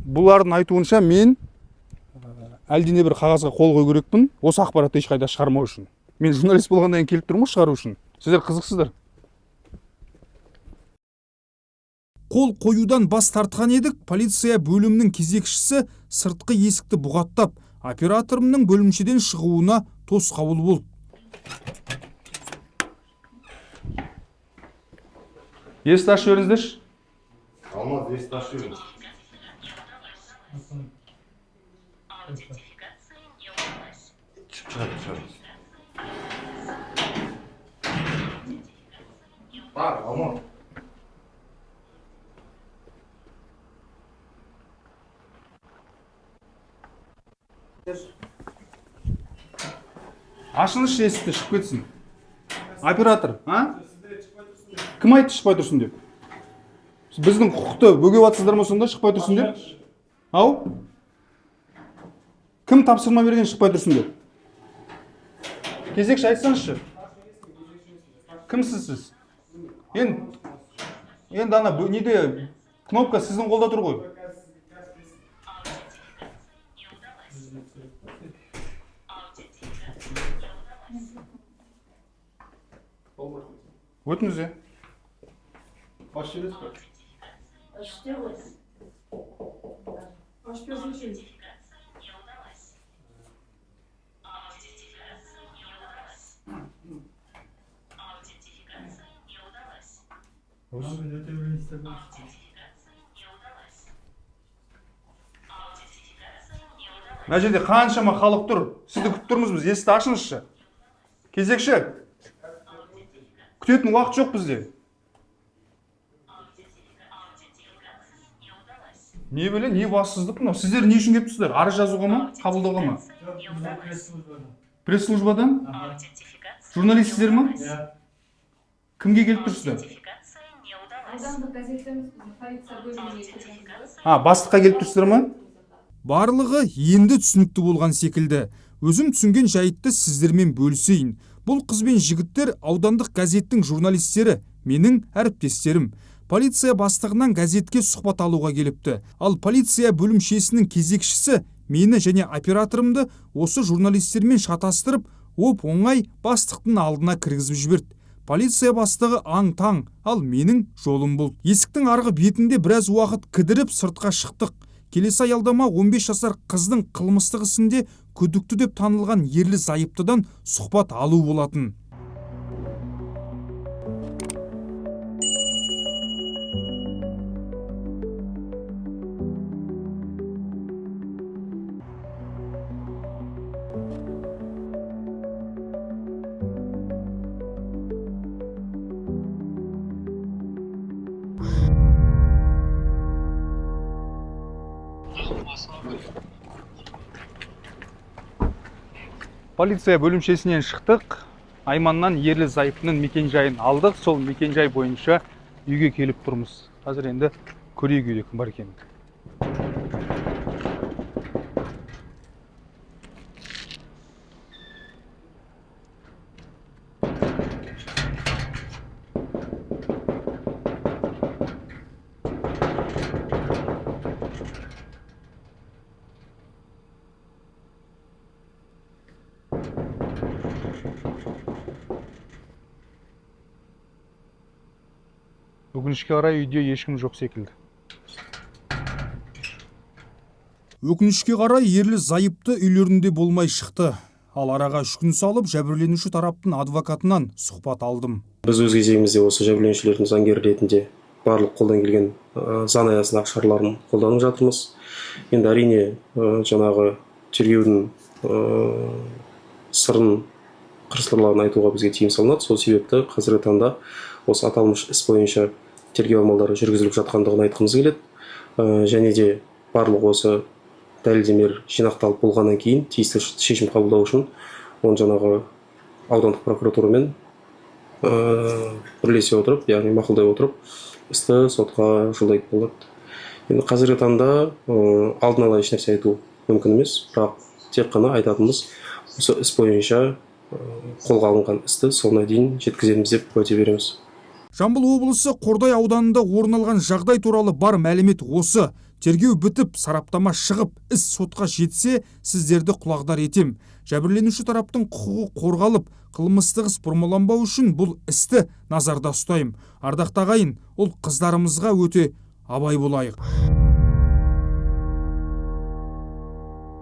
Бұлардың айтуынша мен әлдене бір қағазға қол қою керекпін, осы ақпаратты ешқайда шығармау үшін. Мен журналист болғаннан кейін келіп тұрмын ғой шығару үшін. Сіздер қызықсыздар. Қол қоюдан бас тартқан едік, полиция бөлімінің кезекшісі сыртқы есікті бұғаттап, операторымның бөлімшеден шығуына тосқауыл болды. Есікті ашып жіберіңіздерші. Алмаз, есікті ашып жіберіңіз. Шығады, шығады. Бар, Алмаз. Ашыңызшы есікті, шығып кетсін. Оператор, а? Кім айтты шықпай тұрсын деп? Біздің құқықты бөгеп жатсыздар ма сонда шықпай тұрсын деп? Ау? Кім тапсырма берген шықпай тұрсын деп? Кезекші айтсаңызшы. Кімсіз сіз? Енді ана неде кнопка сіздің қолда тұр ғой. Өтіңіз, е. Іште ғой. Мына жерде қаншама халық тұр. Сізді күтіп тұрмыз біз. Есікті ашыңызшы. Кезекші. Күтетін уақыт жоқ бізде. Не біле, не бассыздық мынау. Сіздер не үшін келіп тұрсыздар? Арыз жазуға ма, қабылдауға ма? Пресс-службадан? Журналистсіздер ма? Кімге келіп тұрсыздар? Аудандық газетіміз, біздің полиция бөліміне келгенбіз. А, бастыққа келіп тұрсыздар ма? Барлығы енді түсінікті болған секілді. Өзім түсінген жайтты сіздермен бөлісейін. Бұл қыз бен жігіттер аудандық газеттің журналистері, менің әріптестерім. Полиция бастығынан газетке сұхбат алуға келіпті. Ал полиция бөлімшесінің кезекшісі мені және операторымды осы журналистермен шатастырып, оп оңай бастықтың алдына кіргізіп жіберді. Полиция бастығы аң-таң, ал менің жолым бұл. Есіктің арғы бетінде біраз уақыт кідіріп сыртқа шықтық. Келесі аялдама 15 жасар қыздың қылмыстық ісінде күдікті деп танылған ерлі зайыптыдан сұхбат алу болатын. Полиция бөлімшесінен шықтық. Айманнан ерлі зайыптының мекенжайын алдық. Сол мекенжай бойынша үйге келіп тұрмыз. Қазір енді көрейік, үйде кім бар екенін. Өкінішке қарай, үйде ешкім жоқ секілді. Өкінішке қарай, ерлі зайыпты үйлерінде болмай шықты. Ал араға 3 күн салып, жәбірленуші тараптың адвокатынан сұхбат алдым. Біз өз кезегімізде осы жәбірленушілердің заңгері ретінде барлық қолдан келген заң аясындағы шараларын қолданып жатырмыз. Енді, әрине, жаңағы тергеудің сырын, қыр сырларын айтуға бізге тыйым салынады. Сол себепті қазіргі таңда осы аталмыш іс бойынша тергеу амалдары жүргізіліп жатқандығын айтқымыз келеді. Және де барлық осы дәлелдемелер жинақталып болғаннан кейін тиісті шешім қабылдау үшін оны жаңағы аудандық прокуратурамен бірлесе отырып, яғни мақұлдай отырып, істі сотқа жолдайтын болады. Енді қазіргі таңда алдын ала ешнәрсе айту мүмкін емес, бірақ тек қана айтатынымыз, осы іс бойынша қолға алынған істі соңына дейін жеткіземіз деп уәде береміз. Жамбыл облысы Қордай ауданында орын алған жағдай туралы бар мәлімет осы. Тергеу бітіп, сараптама шығып, іс сотқа жетсе, сіздерді құлағдар етем. Жәбірленуші тараптың құқығы қорғалып, қылмыстық іс бұрмаланбау үшін бұл істі назарда ұстаймын. Ардақты ағайын, ұл қыздарымызға өте абай болайық.